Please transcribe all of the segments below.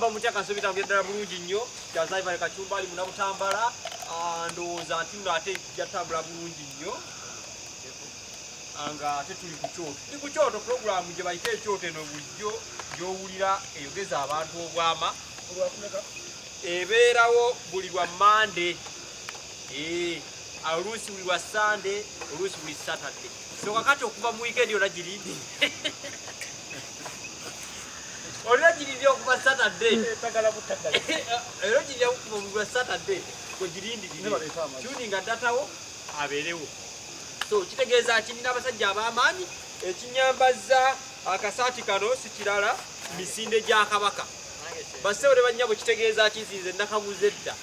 Mutya kanso bitambulira ddala bulungi nnyo. Kyazaivale Kacumba ali Munabutambala. Ndowooza nti nno ate jatambula bulungi nnyo. Nga ate tuli ku kyoto, tuli ku kyoto pulogulaamu gye bayita ekyoto eno bulijjo gy'owulira eyogeza abantu obwama, ebeerawo buli lwa Mande, oluusi buli lwa Sande, oluusi buli Saturday. So kakati okuva mu weekend yonna girindi olina girindi okuva Saturday, era ogirira okuva buli lwa Saturday kwegirindirire tuninga datawo abeerewo. So kitegeeza ki? Nina abasajja ab'amaanyi. Ekinyambaza akasaati kano si kirala, misinde gya Kabaka. Bassebo ne bannyabo, kitegeeza ki? Nsinze nakaguza edda,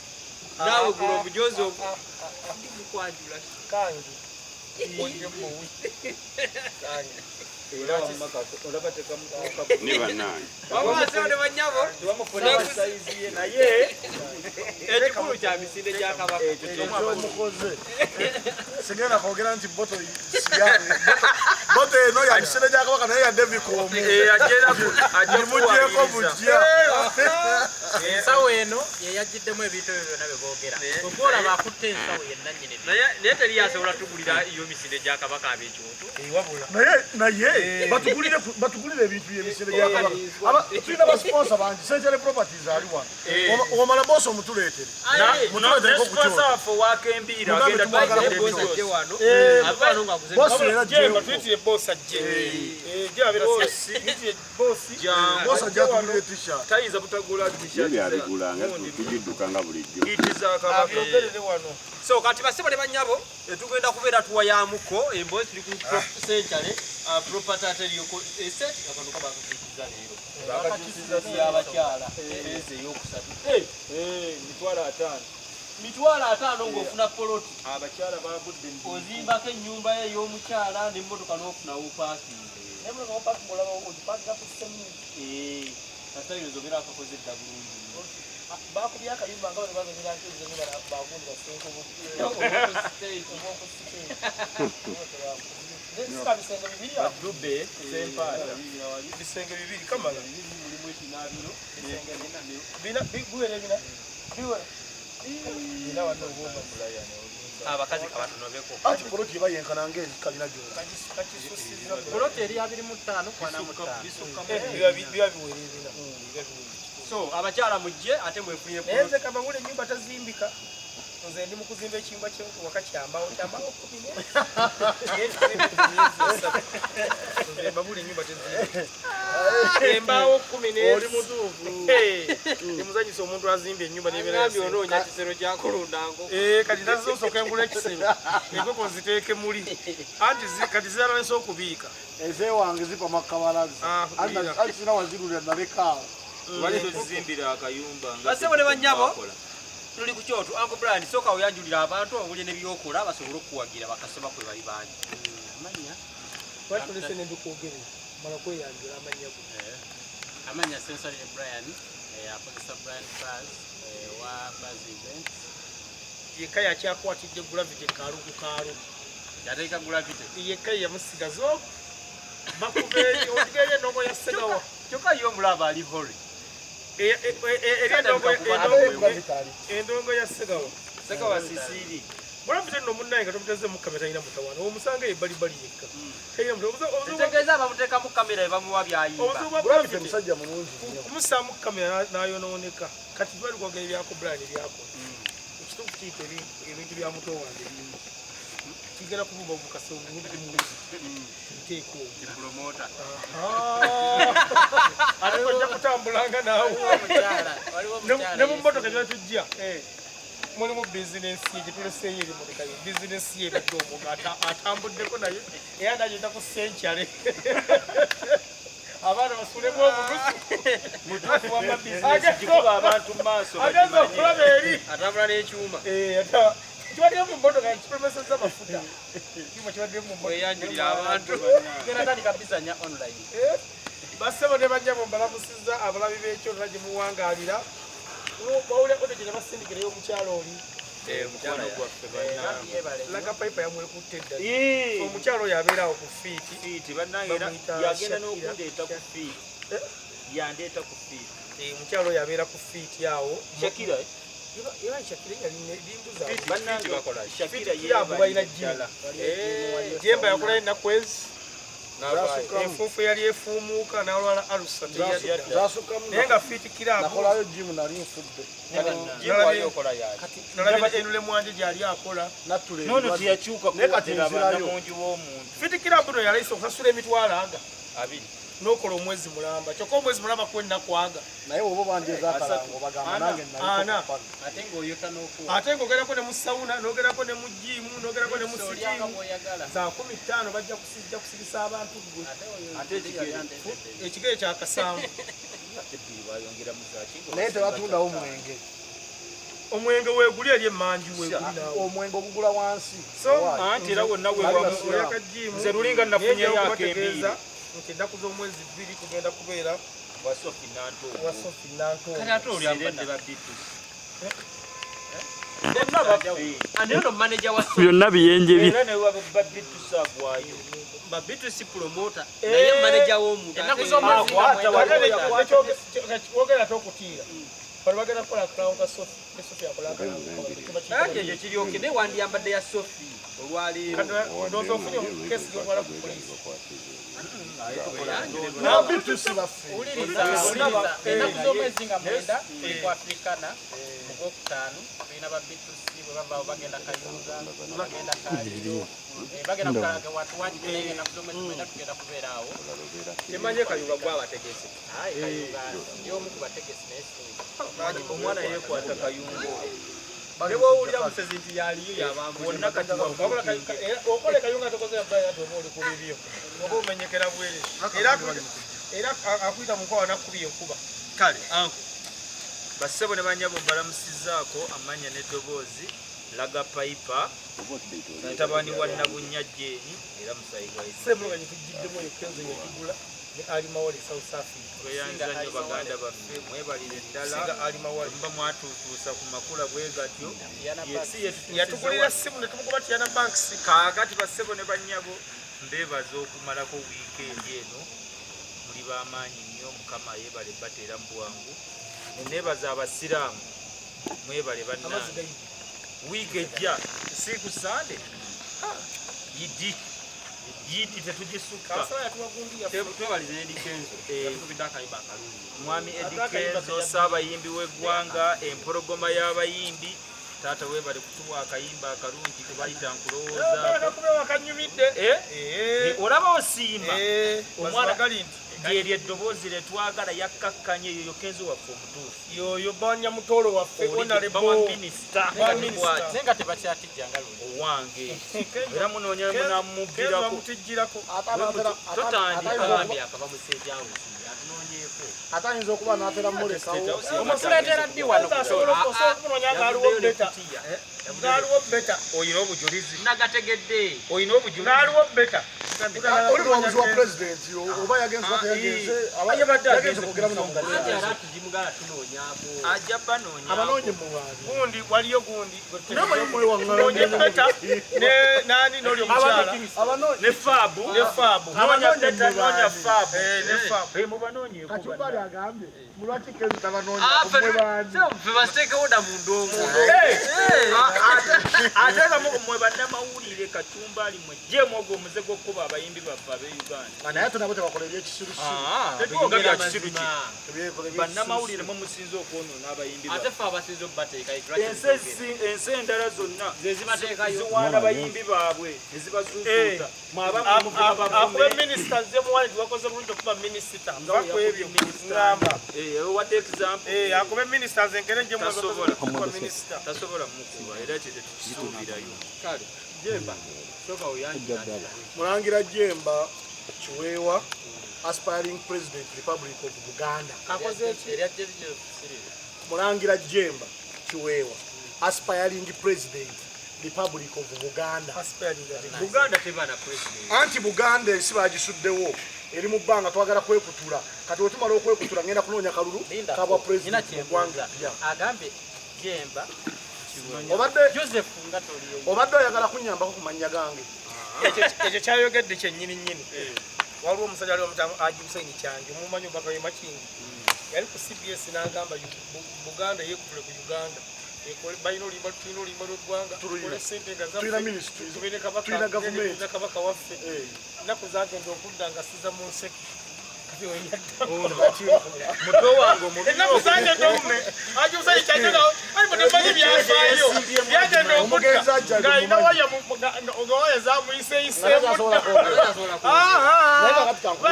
naawe gula omujozi ndi mukwanjula. Kangi. Ne bannange. Bassebo ne bannyabo, naye ekikulu kya misinde gya Kabaka. Ekyomukoze sigenda kwogera nti boto boto eno ya misinde gya Kabaka, naye ya Devikomu gimugyeko bujja. Ensawo eno yeyajjiddemu ebintu ebyo byonna bye boogera. Ogwolaba akutte ensawo yenna nnyini. Naye teri yasobola tugulira iyo misinde gya Kabaka ab'ekyoto. Naye batugulire ebintu byemisinde gya Kabaka. Tulina basponsor bangi. Century Properties ali wano. Omala bosi omutuleetere, mutuleetereko ku kyoto. Waffe owakembiira. Mugambe agenda tumwagala. tugende. Bosi Byose. ajje wano. Eh, Ave wano ng'aguze. Bosi era Jemba ajjewo. tuyitire bosi ajje. Je abeera tuyitire bosi. Bosi ajja atugulire T-shirt. Tayinza butagula Ye byabigulanga tugidduka nga bulijjo. T-shirt za Kabaka. Abyogerere wano. So kati bassebo ne bannyabo, tugenda kubeera tuwayamuko emboozi. Tuli ku Century Property Ateriyoko Estate. Akano kabakakikiza leero y'abakyala phase eyokusatu. 50,000. 50,000 ng'ofuna poloti. Abakyala bagudde. Ozimbako ennyumba ye ey'omukyala n'emmotoka n'ofunawo parking. Naye muno parking olaba ogipakira ku seminti. Kasayiro obeera akakoze dda bulungi nnyo. Bakubye akayumba nga bano bazanyira nk'ebizanyo bagundi basenkubu obwokusiteeti. Sika bisenge bibiri awo. Dube Sempaata bisenge bibiri kamala. Mulimu ekinaabiro. Bina biwera bina biwera bina wano obwoma. Abakazi kabatonobeko. Ati poloti eba yenkana ng'ekalina gyona. Kakisusiza. Poloti eri 25 ku 45. Biba biwera ebina biba biwera. So abakyala mujje ate mwefunye. Naye nze kabangula ennyumba tazimbika. Nze ndi mu kuzimba ekiyumba waka kyambawo kyambawo 10. Nze mbabula ennyumba tezimbika embaawo 10. Oli mutuufu. Nemuzanyisa omuntu azimba ennyumba nebeera Agambye onoonya kisero kyakulunda nkoko. Kati nazosooka engula ekisero enkoko nziteeke muli anti kati ziralese okubiika. Ezewange zipa makabalaza. Ah, Anti sina wazirulira nalekaawo. Lwaki tozizimbira akayumba nga Bassebo ne bannyabo, tuli ku kyoto. Uncle Brian, sooka oyanjulira abantu obulye ne byokola basobole okuwagira bakasoma kwe bali bangi. Amanya Lwaki olese nembikwogerera mala kweyanjula amannya go? Amanya Sensory Brian, akozesa Brian Baz wa Baz Events. Yekka yakyakwatidde gravity kaalo ku kaalo. Yateeka gravity. Yekka ye yamusigaza ogu bakuba eri otigeeri endongo ya Segawa. Kyokka ye omulaba ali hori. Eri Ate gravity ali. Endongo ya Segawa. Sekawa Sisiri. Gravity nno munnaye nga tomuteze mu kamera talina mutawaana, omusanga ebbalibali yekka talina mutawaana. Kitegeeza abamuteekamu kamera ebamuwa byayimba. Obuzibu bwa Gravity gravity musajja mulungi nnyo. kumussaamu kamera n'ayonooneka. Kati twali kwogera ebyako Brian ebyakola ekituufu kiyita ebintu bya muto wange bingi kigenda kubumba bukase omulundi muwezi nteeka omwo. Promota. Ate ojja kutambulanga naawe. Omukyala waliwo omukyala. Ne mu mmotoka gyeba tujja mulimu bizinensi ye gyetuleseeyo eri motoka ye bizinensi ye ebadde omwo nga atambuddeko naye era nagenda ku Century abaana basulemu obunusu. Mutuufu wamma bizinesi gikuba abantu mu maaso. Agenza bagimanye. okulaba eri. Atambula n'ekyuma. Kibaddeyo mu mmotoka kipromeseza mafuta kyuma kibaddemu mu mmotoka. Weyanjulira abantu. Genda tandika bizanya online. Bassebo ne bannyabo, mbalamusiza abalabi b'ekyo gye muwangaalira. Bawulira odo gye basindikirayo omukyalo oli. Mukwano gwaffe bannange. Yebale nnyo. Laga payipa yamwekutte edda. Ii. Omukyalo oyo abeera awo ku fiiti. Fiiti bannange era Bamuyita yagenda Shakira. n'okundeeta ku fiiti. Yandeeta ku fiiti. Omukyalo oyo abeera ku fiiti awo. Shakira. Era Shakira yali limbuza. Bannange Shakira balina gym. Jemba yakolayo ennaku ezi. Enfuufu yali efuumuuka n'alwala alusa naye nga fiiti kiraabu nakolayo gym nali nfudde. Nalabye enule mwanje gyali akola. Nono tiyakyuka kuwatera mungi w'omuntu. Fiiti kiraabu no yalayise okusasula emitwalo aga abiri n'okola omwezi mulamba kyokka omwezi mulamba ku ennaku aga. Naye oba banjeza akalango bagamba nange Ana. Ate ng'oyota n'okuwa. Ate ng'ogerako ne mu sauna, n'ogerako ne mu gym, n'ogerako ne mu Olyanga steam. bw'oyagala. Za 15 bajja kusijja kusibisa abantu gwe. Ate ekigere Ekigere kya kasanvu. Naye tebatundawo mwenge. Omwenge weeguli eri emmanju weeguli naawe. Omwenge ogugula wansi. So, anti era wonna Bali wewamu basiraamu. Oyaka gym. Nze lulinga nafunyeyo Naye akembiiri. nti ennaku z'omwezi 2 tugenda kubeera wa Sophie Nantongo. wa Sophie Nantongo. Kati ate oli Serena. abadde ba B2C. Bonna baffe. Ani ono manager wa Sophie? Byonna biyenje bye. Era ne ba B2C agwayo. Ba B2C promoter naye manager w'omuntu. Ennaku Ate- z'omwezi nga Akwata mwenda. wali- Wogera ate okutiira. Bano bagenda kukola crown ka Sophie. Ne Sophie akola Kale akakalango. Anti ekyo kiryoke naye wandiyambadde ya Sophie olwaleero. Kati ndowooza ofunye kesi gy'otwala ku poliisi. N'abitusi baffe. Wuliriza, wuliriza. Ennaku z'omwezi nga 9 tuli ku Africana mu gwokutaano tulina ba B2C bwe bavaawo bagenda Kayunga, bagenda Kaliro, bagenda kukalaga watu wangi naye ennaku z'omwezi 9 tugenda kubeera awo. Temanye Kayunga gwabategese. Ayi Kayunga ndi omu ku bategesi naye si Omwana yeekwata Kayunga. Ne bw'owulira Musezi nti yaliyo yabambuye. Bonna kati Wabula era okola Kayunga tokoze Brian ati oba oli ku bibyo. Oba omenyekera bwereere. Era akuyita mu nkwawa n'akukubya enkuba. Kale anko bassebo ne bannyabo mbalamusizzaako amannya n'eddoboozi Laga Piper mutabani wa Nabunnya Jane era musayi gwa Ssemulunga gye tujjiddemu eyo Kenzo yagigula ne Ali Mawale South Africa. Tweyanza nnyo baganda baffe mwebalire ddala Singa Ali Mawale. muba mwatuutuusa ku makula bwe gatyo Ye- si yetutuusiza Yatugulira wano. simu ne tumukuba Tiana Banks. Kaakati bassebo ne bannyabo mbeebaza okumalako wiikendi eno muli b'amaanyi nnyo Mukama yeebale bateera mu bwangu neneebaza abasiraamu mwebale Amazzi bannange gayidde. Wiiki ejja si ku Sande yidi yidi tetugisukka. Kansala yatuwa gundi yaffe. Twebalize Eddy Kenzo. Yatukubidde akayimba akalungi. Mwami Eddy Ate akayimba Kenzo saabayimbi w'eggwanga empologoma y'abayimbi taata weebale kutuwa akayimba akalungi kebayita nkulowoozaako. Kakube wakanyumidde. Eh? Eh. Olaba osiima Eh. Omwana- Omwana gali nti lyeryo eddoboozi lye twagala yakkakkanye yoyo Kenzo waffe omutuufu. Yoyo banya mutolo waffe honorable. Bawa minisita. Ba minisita. Naye nga tebakyatijja nga luli. Owange era munoonya Kenzo munamubbirako. bamutijjirako. Totandika. Agambye akava mu State House atunoonyeeko. Ate ayinza okuba n'atera mulekawo. Omutuleetera ddi wano ku Osobola okunoonya ng'aliwo beta. Ng'aliwo beta. Oyina obujulizi? Nagategedde. Oyina obujulizi? Ng'aliwo beta. Oli muwabuzi wa pulezidenti oba yagenze oba teyagenze Yabadde yagenze agenze kwogeramu ku nsonga. Anti era tugimugala tunoonyaako. Ajja banoonyaako. Abanoonye mubaani. Gundi waliyo gundi. Naye mwewaŋŋanga. Noonye beta ne nani n'oli omukyala. Abanoonye Ne faabu. Ne faabu. Noonya beta noonya faabu. Eh, ne faabu. Eh, mubanoonyeeko. Kachumbali agambye mulwaki Kenzo tabanoonya Ah, ffe mwe baani. ffe basiteekewo dda mu ndongo. Ate nga mwe bannamawulire Kachumbali mwe jemu ogwo omuze gw'okkuba abayimbi baffe ab'e Uganda. Naye ate nabo tebakola ebyekisirusiru. Tetwoga bya kisiru ki. Tebakola ebyekisirusiru. Bannamawulire mwe musinze okwonoona abayimbi Ate baffe. ffe abasinze obbateekayo. Ensi endala zonna Ze zibateekayo. ziwaana bayimbi baabwe ne zibasuusuuta. Mwe Akube minisita nze muwali wakoze bulungi okuba minisita. Nva ku ebyo ngamba. Wadde example. Eh, akube minisita nze nkere nje muwali wakoze Tasobola. bulungi okuba minisita. Tasobola mukuba era ekyo tetukisuubirayo. Kale, Jemba, sooka oyanjula. Mulangira Jemba Kiweewa, aspiring president Republic of Buganda. Akoze ki? Erya Joseph Sirira. Mulangira Jemba Kiweewa, aspiring president Republic of Buganda. Aspiring ate. Buganda teba na president. Anti Buganda ensi bagisuddewo eri mu bbanga twagala kwekutula kati wetumala okwekutula ngenda kunoonya kalulu Linda. kabwa Nina president mu ggwanga kyembuuza. eppya. Agambye Jemba Obadde Joseph nga toliyo. obadde oyagala kunnyambako ku mannya gange. Ekyo kyayogedde kyennyini nnyini. Waliwo omusajja ali bamutamu Haji Hussein Kyanjo, mumumanyi obubaka bwe Makindye. Yali ku CBS n'agamba Buganda yeekutule ku Uganda. Balina oluyimba, tulina oluyimba lw'eggwanga, tukole ssente nga zaffe, tubeere kabaka, kabaka waffe. Ennaku zagenda okudda nga siza mu nseke. Muto wange omubiri. Ennaku zagenda ajusakyagenda byafaayo byagenda okudda ng'alina waya nga waya zamuyiseeyiseemu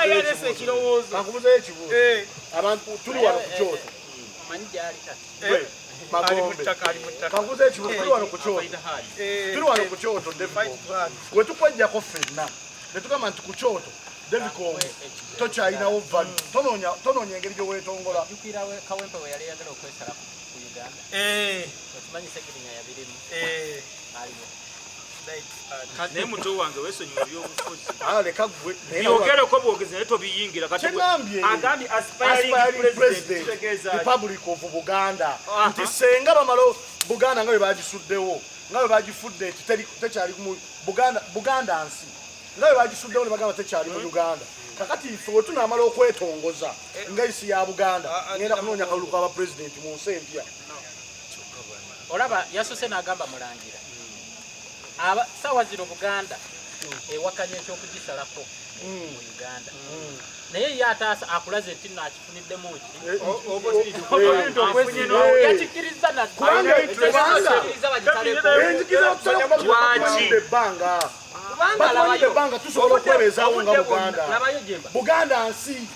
yalese ekirowoozo. Kankubuzeyo ekibuuzo. Abantu tuli wano ku kyoto. Magombe. Kankubuzeyo ekibuuzo, tuli wano ku kyoto. Tuli wano ku kyoto, David. We tukwejjako ffenna ne tugamba nti ku kyoto David tokyalinawo value. Tonoonya engeri gy'oweetongola. Jjukira Kawempe we yali ayagala okwesala ku Uganda. Okimanyi Ssegirinya yabirimu. Aliwo. Naye muto wange weesonyiwa ebyobufuzi. Leka ggwe. Byogereko bwogezi naye tobiyingira. Kati agambye aspiring president Republic of Buganda. Nti senga bamala Buganda nga bwe bagisuddewo, nga bwe bagifudde tekyali mu Buganda, Buganda nsi. Nga bwe bagisuddewo ne bagamba tekyali mu Uganda. Kakati ffe we tunaamala okwetongoza nga ensi ya Buganda, ngenda kunoonya akalulu k'aba president mu nsi empya. Olaba yasoose n'agamba Mulangira. Aba saawa zino Buganda ewakanya ekyokugisalako mu Uganda. Naye ye ataasa akulaze nti nno akifuniddemu ki? Yakikkiriza Kubanga enzikiriza okusalako batumanyiridde ebbanga. Batumanyiridde ebbanga tusobola okwebeezaawo nga Buganda. Buganda nsi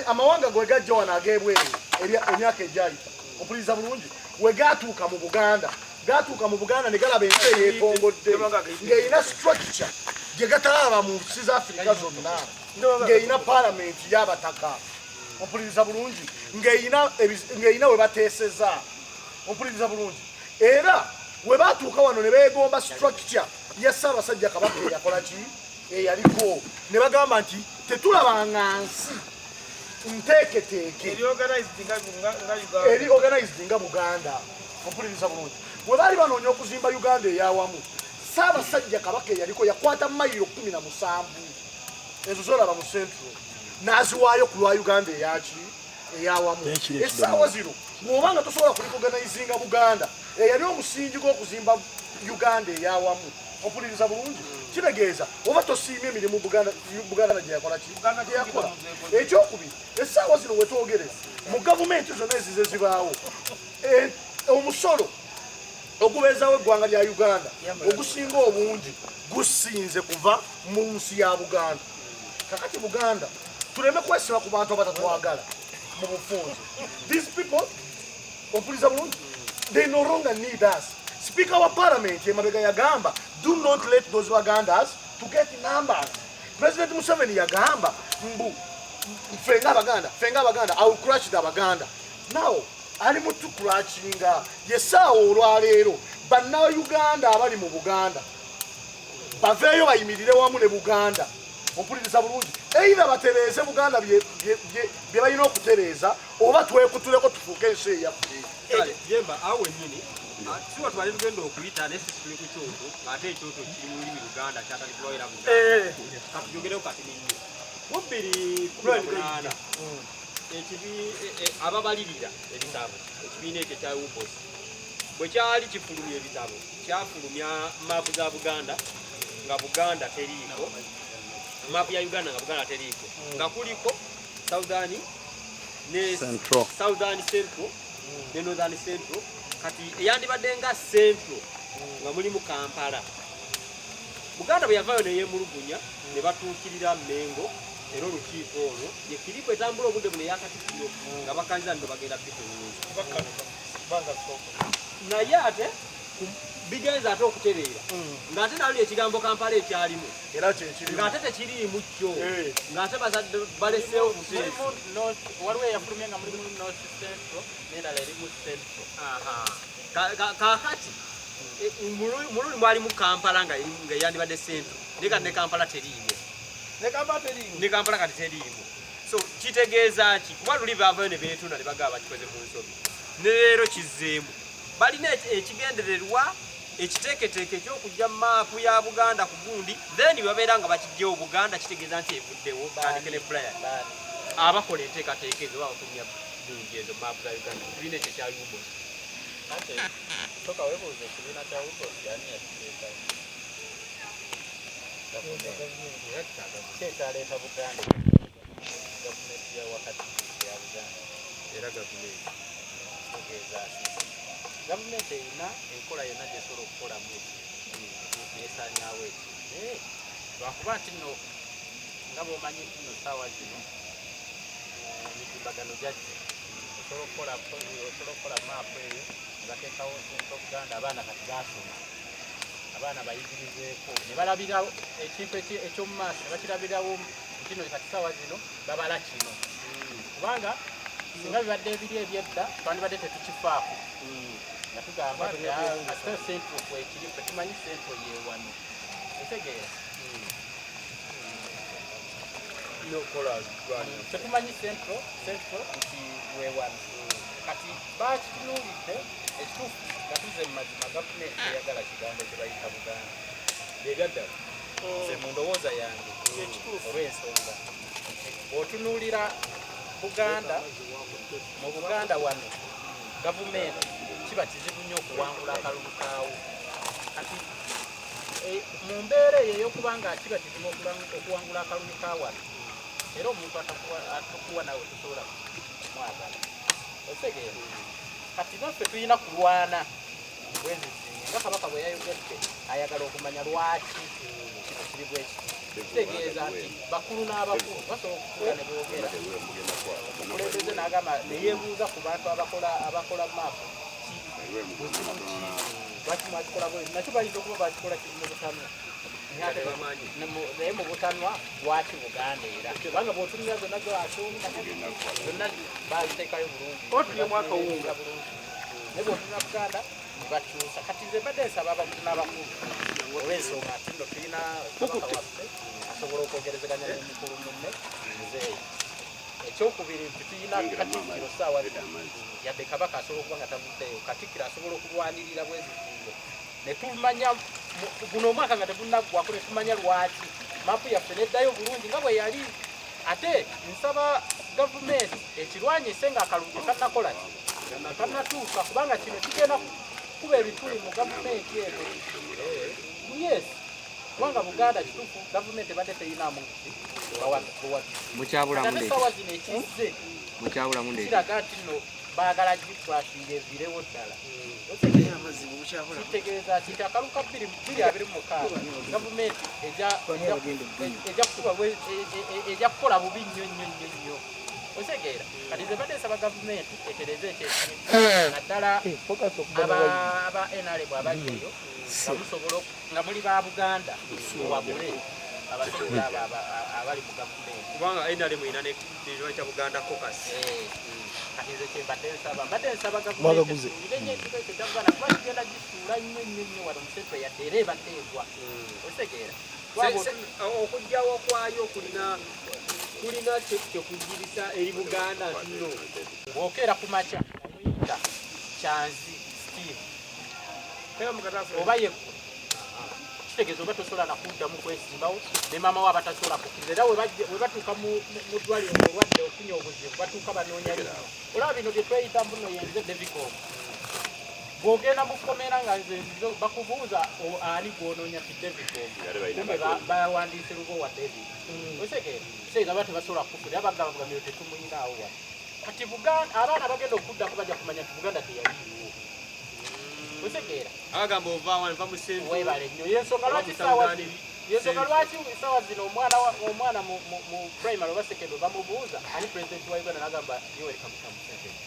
amawanga gwe gajja wano ag'ebweru emyaka egyayita. Ompuliriza bulungi. We gaatuuka mu Buganda. Gaatuuka mu Buganda ne galaba ensi eyeetongodde ng'erina structure gye gatalaba mu nsi za Afirika zonna, ng'erina paalamenti y'abataka. Ompuliriza bulungi. Ng'erina we bateeseza. Ompuliriza bulungi. Era we baatuuka wano ne beegomba structure ya Ssaabasajja Kabaka eyakola ki? Eyaliko. Ne bagamba nti tetulabanga nsi nteeketeeke eri organized nga Buganda. Ompuliriza bulungi. Bwe baali banoonya okuzimba Uganda ey'awamu, Ssaabasajja Kabaka eyaliko yakwata mayiro 17 ezo zolaba mu Central n'aziwaayo ku lwa Uganda eyaki ey'awamu. Essaawa zino bw'oba nga tosobola kurecognizinga Buganda eyali omusingi gw'okuzimba Uganda ey'awamu, ompuliriza bulungi, kitegeeza oba tosiimye emirimu Buganda gye yakola ki? Gye yakola. Ekyokubiri, essaawa zino we twogerera mu gavumenti zonna ezize zibaawo, omusolo ogubeezaawo eggwanga lya Uganda ogusinga obungi gusinze kuva mu nsi ya Buganda. Kakati Buganda tuleme kwesiba ku bantu abatatwagala mu bufunze. These people, ompuliriza bulungi, they no longer need us. Speaker wa Parliament emabega yagamba, do not let those Bagandas to get numbers. President Museveni yagamba mbu ffe ng'Abaganda, ffe ng'Abaganda, I will crush the Abaganda. Now ali mu tucrushinga. Yessaawa olwaleero bannayuganda abali mu Buganda baveeyo bayimirire wamu ne Buganda. Ompuliriza bulungi. Either batereeze Buganda bye balina okutereeza oba twekutuleko tufuuke ensi eyaffe. Jemba awo wennyini siwa twali tugenda okuyita naye sisi tuli ku kyoto ate ekyoto kiri mu lulimi Luganda kyatandikibwawo era Buganda. Katujogereko kati nnyo. Mu 2018 ababalirira ebitabo ekibiina ekyo ekya UBOS bwe kyali kifulumya ebitabo kyafulumya maapu za Buganda nga Buganda teriiko, maapu ya Uganda nga Buganda teriiko, nga kuliko Southern ne Central, Southern Central ne Northern Central. Kati eyandibadde nga Central nga mulimu Kampala. Buganda bwe yavaayo ne yeemulugunya ne batuukirira Mmengo era olukiiko olwo ye kiripo etambula obudde buno eyakatikkiro nga bakanyiza nno bagenda bitunuuza. Naye ate bigenza ate okutereera ng'ate naluli ekigambo Kampala ekyalimu era kyekirimu ng'ate tekiriimu kyo ng'ate bazadde baleseewo buseesi. Waliwo eyafulumye nga mulimu North Central n'endala erimu Central. Kaakati mululi mwalimu Kampala nga yandibadde Central naye kati ne Kampala teriimu. Ne Kampala kati teriimu. So kitegeeza ki? Kuba luli baavayo ne beetunda ne bagamba bakikoze mu nsobi. Ne leero kizzeemu. Balina ekigendererwa ekiteeketeeke eky'okujja maapu ya Buganda ku gundi, then babeera nga bakiggyewo Buganda kitegeeza nti evuddewo. Tandike ne Brian. Abakola enteekateeka ezo babakumya Bulungi ezo maapu za Uganda tulina ekyo kya UBOS. Ate toka weebuuze ekibiina kya UBOS ani yakiteekawo? Ki ekyaleeta Buganda? Gavumenti ya wakati ya Buganda era gavumenti kitegeeza ki? Gavumenti erina enkola yonna gy'esobola okukolamu ekintu n'esaanyaawo ekintu, naye lwakuba nti nno nga bw'omanyi nti nno ssaawa zino emitimbagano gyajja, osobola okukola maapu eyo ne bateekawo Central Buganda. Abaana kati baasoma, abaana bayigirizeeko ne balabirawo ekintu eky'omu maaso, ne bakirabirawo nti nno kati ssaawa zino babala kino, kubanga singa bibadde ebiri ebyedda twandibadde tetukifaako nga tugamba nti ate Central kwekiri, ffe tumanyi Central ye wano. Otegeera? Tetumanyi Central nti wewano. Kati bakitunuulidde ekituufu nga tuzze mu mazima, gavumenti teyagala kigambo kye bayita Buganda. Ebyaddala nze mu ndowooza yange olw'ensonga nti bw'otunuulira Buganda, mu Buganda wano gavumenti kiba kizibu nnyo okuwangula akalulu kaawo. Kati mu mbeera eyo ey'okuba nga kiba kizibu okuwangula akalulu ka wano, era omuntu atakuwa naawe tosobola kumwagala. Otegeera? Kati naffe tulina kulwana bwezizinge nga Kabaka bwe yayogedde, ayagala okumanya lwaki kino kiri bwe kiti. Kitegeeza nti bakulu n'abakulu basobola okutuula ne boogera, omukulembeze n'agamba ne yeebuuza ku bantu abakola maapu ki buzibu ki, lwaki mwakikola bwe nakyo, bayinza okuba bakikola mu butanwa, naye mu butanwa lwaki Buganda era? Kubanga bw'otunula zonna zoasonga zonna baziteekayo bulungi, naye bw'otunula Buganda ne bakyusa. Kati nze mbadde nsaba abakulu n'abakulu olw'ensonga nti nno tulina Kabaka waffe asobola okwogerezeganya n'omukulu munne muzeeyi. Ekyokubiri nti tulina Katikkiro ssaawa zino, yadde Kabaka asobola okuba nga tavuddeyo, Katikkiro asobola okulwanirira bwezizingo ne tumanya guno omwaka nga tegunnaggwako, ne tumanya lwaki maapu yaffe neddayo bulungi nga bwe yali. Ate nsaba gavumenti ekirwanyise ng'akalulu tekannakola ki, tekannatuuka, kubanga kino kigenda kuba ebituli mu gavumenti eno. Yes, kubanga Buganda kituufu gavumenti ebadde teyinaamu buwagizi, essaawa zino ekizze kiraga nti nno baagala gikwashinga eviirewo ddala. Kitegeeza ki nti akalulu ka 2026 gavumenti ejja kukola bubi nnyo nnyo nnyo nnyo. Otegeera? Kati nze mbadde nsaba gavumenti etereze ekyo ekintu, naddala aba NRM abali eyo nga musobola nga muli ba Buganda muwabule abasajja abo abali mu gavumenti, kubanga NRM erina n'ekya Buganda Caucus. Kati nze kye mbadde nsaba gavumenti ennyo ekintu ekyo kya Buganda, kuba kigenda gisuula nnyo nnyo nnyo wano mu Central, yadde era ebadde egwa. Otegeera? Okugyawo kwayo kulina kyekugirisa eri Buganda nti nno bw'okeera ku makya omuyita Kyanzi Steve oba yeggwe, kitegeeza oba tosobola nakuddamu kwesimbawo, ne maama we abatasobola kukkiriza. Era we batuuka mu ddwaliro ng'olwadde ofunye obuzibu, batuuka banoonya linnya. Olaba bino bye tweyita mbuno yenze Devicom, bw'ogenda mu kkomera nga nze nzizo bakubuuza ani gw'onoonya, ti Devicom, kumbe bawandiise Lubowa David. Otegeera? Kitegeeza baba tebasobola kukufuna, era bagamba bugamiro tetumuyinaawo wano. Kati Buganda abaana bagenda okuddako bajja kumanya nti Buganda teyaliiwo. Otegeera? Abagamba ova wano va mu Central. Weebale nnyo. Yensonga lwaki essaawa zino omwana mu primary oba secondary bamubuuza ani president wa Uganda n'agamba Yoweri Kaguta Museveni.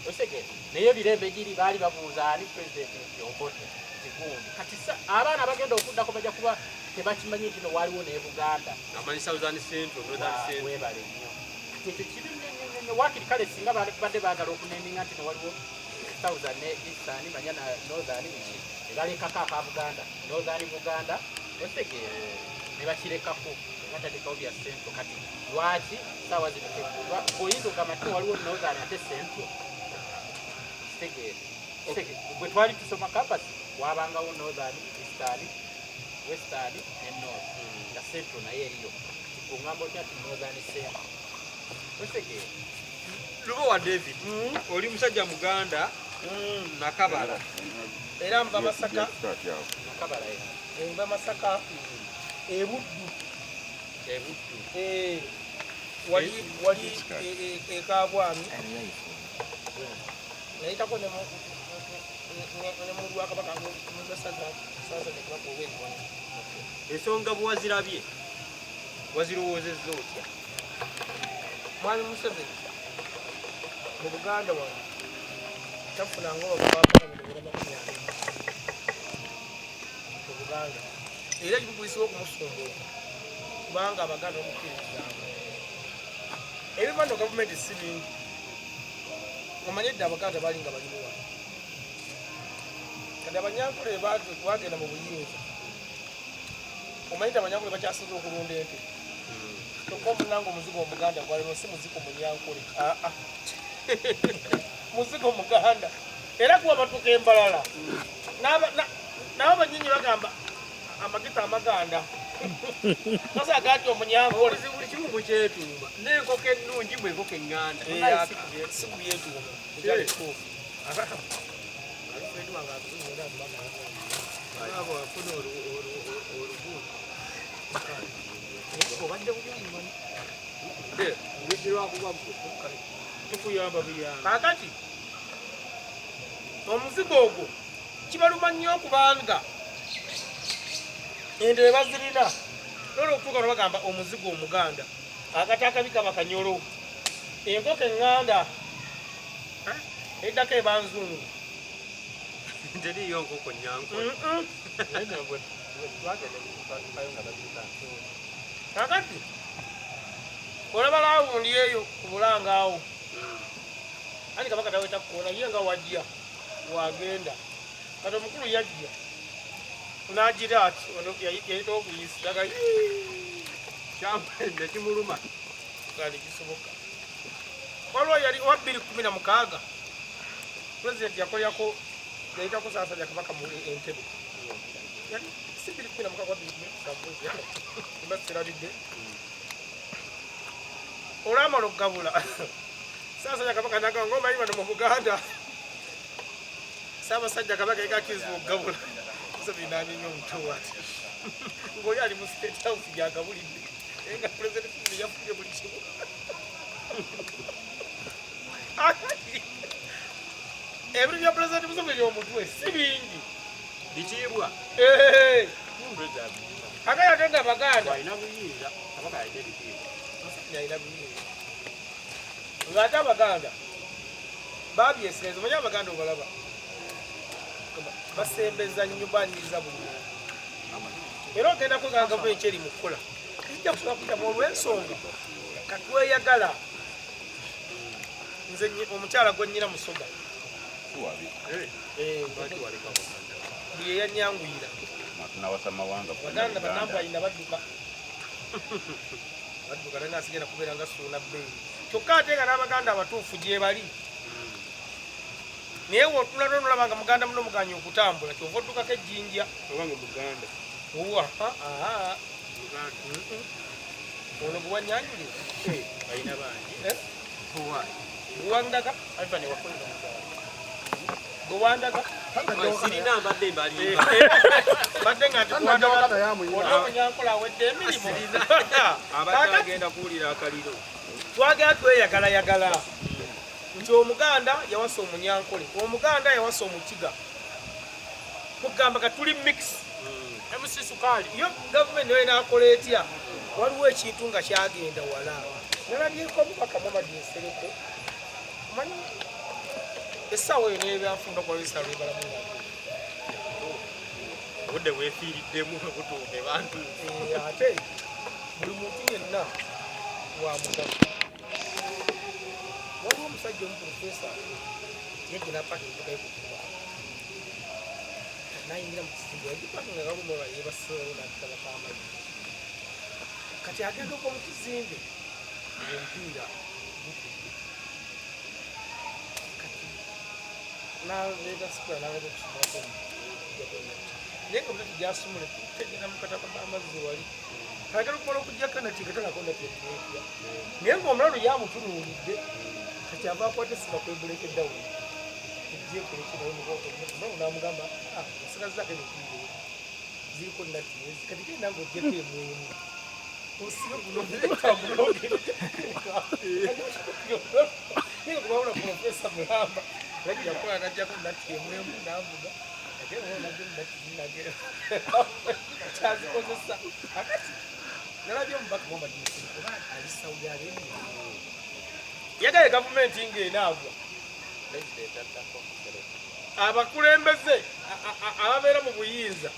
Otegeera? Naye ebirembe giri baali babuuza ani president nti Obote nti gundi. Kati abaana bagenda okuddako bajja kuba tebakimanyi nti no waaliwo ne Buganda. Amanyi Southern Central, Northern Central. Weebale nnyo. Kati ekyo kibi nnyo nnyo nnyo. Waakiri kale singa badde baagala okuneeminga nti no waliwo Southern ne Eastern, manya na Northern biki, ne balekako aka Buganda, Northern Buganda, otegeera? Ne bakirekako, ne batatekawo bya Central. Kati lwaki ssaawa zino tekuba oyinza okugamba nti waliwo Northern ate Central? Kitegeera? Bwe twali tusoma campus wabangawo Northern, Eastern, Western ne North, nga Central naye eriyo. Kati gwe ongamba otya nti Northern Central? Otegeera? Lubowa David, oli musajja Muganda Nakabala. Era nva Masaka. Nakabala Nva Masaka e Buddu. E Buddu. Wali wali e Kabwami. Nayitako ne mu Lwakabaka musaza saza ne Kabaka ow'Eggwanga. Ensonga bwe wazirabye wazirowoozezza otya? Mwami Museveni mu Buganda wano tafunanga obubaka bwa mu Buganda era kikubisiwa okumusumbuwa kubanga Abaganda bamukkiririzanga. Ebivando gavumenti si bingi, omanye dda Abaganda baali nga balimu wano. Kati Abanyankole bagenda mu buyinza, omanyi nti Abanyankole bakyasinze okulunda ente. Kyokka omunanga omuzigo Omuganda gwalino si muzigo Munyankole, aa muzigo Muganda. Era kuba batuuka embalala nabo banyinyi bagamba amagita amaganda basaga ati Omunyankole buli kimu mukyetuuma n'enkoko ennungi bwe enkoko eŋŋanda si kubyetuuma ekyali kituufu. Tukuyamba buyamba. Kaakati omuzigo ogwo kibaluma nnyo okubanga ente bazirina n'olwokutuuka lwe bagamba omuzigo Omuganda akati akabi kaba kanyolo, enkoko eŋŋanda eddako eba nzungu. Teriiyo nkoko Nyankole. Kaakati olaba laawundi eyo ku Bulanga awo ani Kabaka taweta kukoona ye nga wajja wagenda. Kati omukulu yajja n'agira ati ono yayita okuyisa nekimuluma kali kisoboka. Waliwo yali owa 2016 pulezidenti yakolyako yayitako Ssaabasajja Kabaka mu Entebbe. Yali si 2016 oba 2017 mba sirabidde. Olwamala okugabula Ssaabasajja Kabaka n'agamba ng'omanyi bano mu Buganda Ssaabasajja Kabaka yali akkirizibwa okugabula. Museveni n'anyeenya omutwe ati ng'oli ali mu State House gy'agabulidde naye nga Pulezidenti Museveni yafunye buli kimu. Akati ebintu bya Pulezidenti Museveni omutwe si bingi. Bitiibwa. Kakati ate nga Abaganda alina buyinza, Kabaka alina ebitiibwa. Museveni alina buyinza. Ng'ate Abaganda babyesereza, omanyi Abaganda obalaba basembeza nnyo banyiza buli muntu. Era ogenda kwegamba gavumenti eri mu kukola kijja kusobola kuyitamu olw'ensonga katweyagala. Nze omukyala gwe nnyina Musoga buli eyanyanguyira Baganda bannampu badduka badduka naye asigenda kubeera nga Ssuuna Bbeeyi. Kyokka ate nga n'Abaganda abatuufu gye bali naye w'otunula n'olaba nga Muganda muno muganye okutambula kyova oddukako ejjinja obanga Muganda ono gwe wannyanjulira alina bangi gwe wandaga gwe wandaga sirina mbadde mbalimba mbadde nga nti kuwandaga ono Omunyankole awedde emirimu abadde agenda kuwulira akaliro. Twagala tweyagalayagala nti Omuganda yawasa Omunyankole, Omuganda yawasa Omukiga, kugamba ka tuli mix. MC Sukaali yo gavumenti nayo enaakola etya? Waliwo ekintu nga kyagenda wala. Nalabyeko omubaka Muhammad Nsereko, omanyi essaawa eyo n'ebyanfunda okuba lwebalamu nga obudde bwefiiriddemu butuuke bantu. Ate buli muntu yenna wa mugaso. Waliwo omusajja omu profesa yajja n'apaaka emmotoka ye ku kkubo n'ayingira mu kizimbe yagipaaka nga kalumba yeebaseewo n'akataba k'amazzi. Kati agenda okuva mu kizimbe ng'omupiira gukudde. Kati n'aleeta sikula n'aleeta okusumulako naye nga mutati gyasumule tegenda mu kataba k'amazzi wali. Ayagala okumala okuggyako nati nga talako nati etya naye ng'omulalu yamutunuulidde. Kati ava akwata essimu akwebuleka eddawuni ejjeekolekirawo namugamba osigazaako emipiira ziriko natti kati genda nga ojjeko emwemu osibe guno kubawula profesa mulamba yakola najjako natti emwemu navuga kyazikozesa akati nalabye omubaka Muhammad Nsereko oba ali Saudi Arabia yagaye gavumenti ng'enaagwa abakulembeze ababeera mu buyinza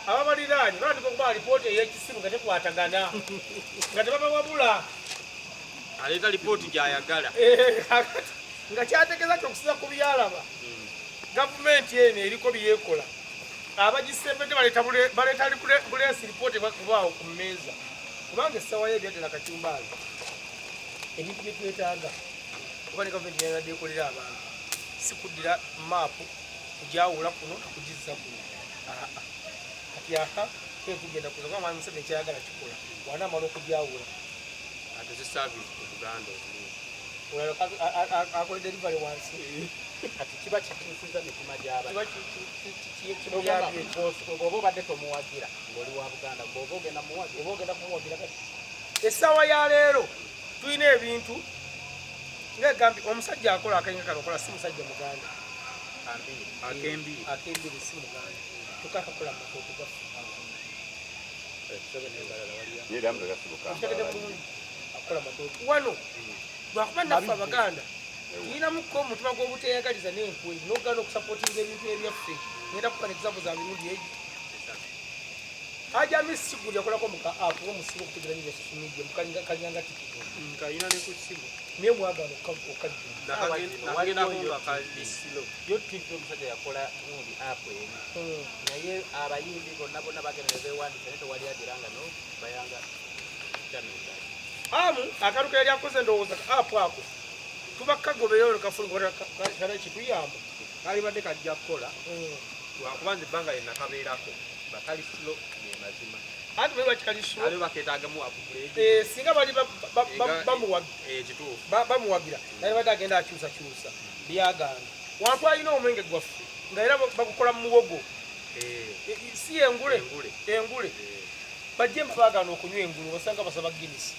ababaliraanye batandika okuba alipoota ey'ekisiru nga tekwatagana nga tebabawabula aleeta lipooti gy'ayagala nga kyategeeza nti okusinza ku byalaba gavumenti eno eriko byekola abagisembedde baleeta buleesi lipooti kubaawo ku mmeeza kubanga essaawa y'ebyaddala kacumbaazi ebintu bye twetaaga kuba ne gavumenti yayadde ekolera abantu si kuddira maapu kugyawula kuno nakugizza kuno kati aha tugenda kuza kuba Mwami Museveni kyayagala kikola wanaamala okugyawula ate service ku Buganda olala akola delivery wansi kati kiba kituusiza mitima gy'abantu bw'oba obadde tomuwagira ng'oli wa Buganda bw'oba ogenda muwagira oba ogenda kumuwagira kati essaawa ya leero tulina ebintu ng'egambye omusajja akola akainga kano okola si musajja Muganda akembiri si Muganda kyokka akakola amatooke gaffe akola amatooke wano lwakuba naffe Abaganda tulinamuko omutima gw'obuteeyagaliza n'enkwe n'okugaana okusapootinga ebintu ebyaffe ngenda kuba n'example za mirundi egi Haji Amisi Kiguli yakolako muka app omusibo okutegera nnyo social media mukalinganga tiktok kalina ne ku ssimu naye mwagaana okukajjula nakagendako nga kali slow yo TV omusajja yakola gundi app emu naye abayimbi bonna bonna bagenda ne beewandiisa naye tewali agira nga no bayanga channel amu akaluka yali akoze ndowooza app ako tuba kagoberera kafuluma kala kituyamba kalibadde kajja kukola lwakuba nze ebbanga lye nakabeerako bakali slow ne mazima anti bwe bakikali slow ali bakeetaagamu upgrade singa bali bamuwagira bamuwagira naye badde agenda akyusakyusa byagaana wantu alina omwenge gwaffe nga era bagukola mu muwogo si engule engule bajje baagaana okunywa engulu obasanga basaba Guinness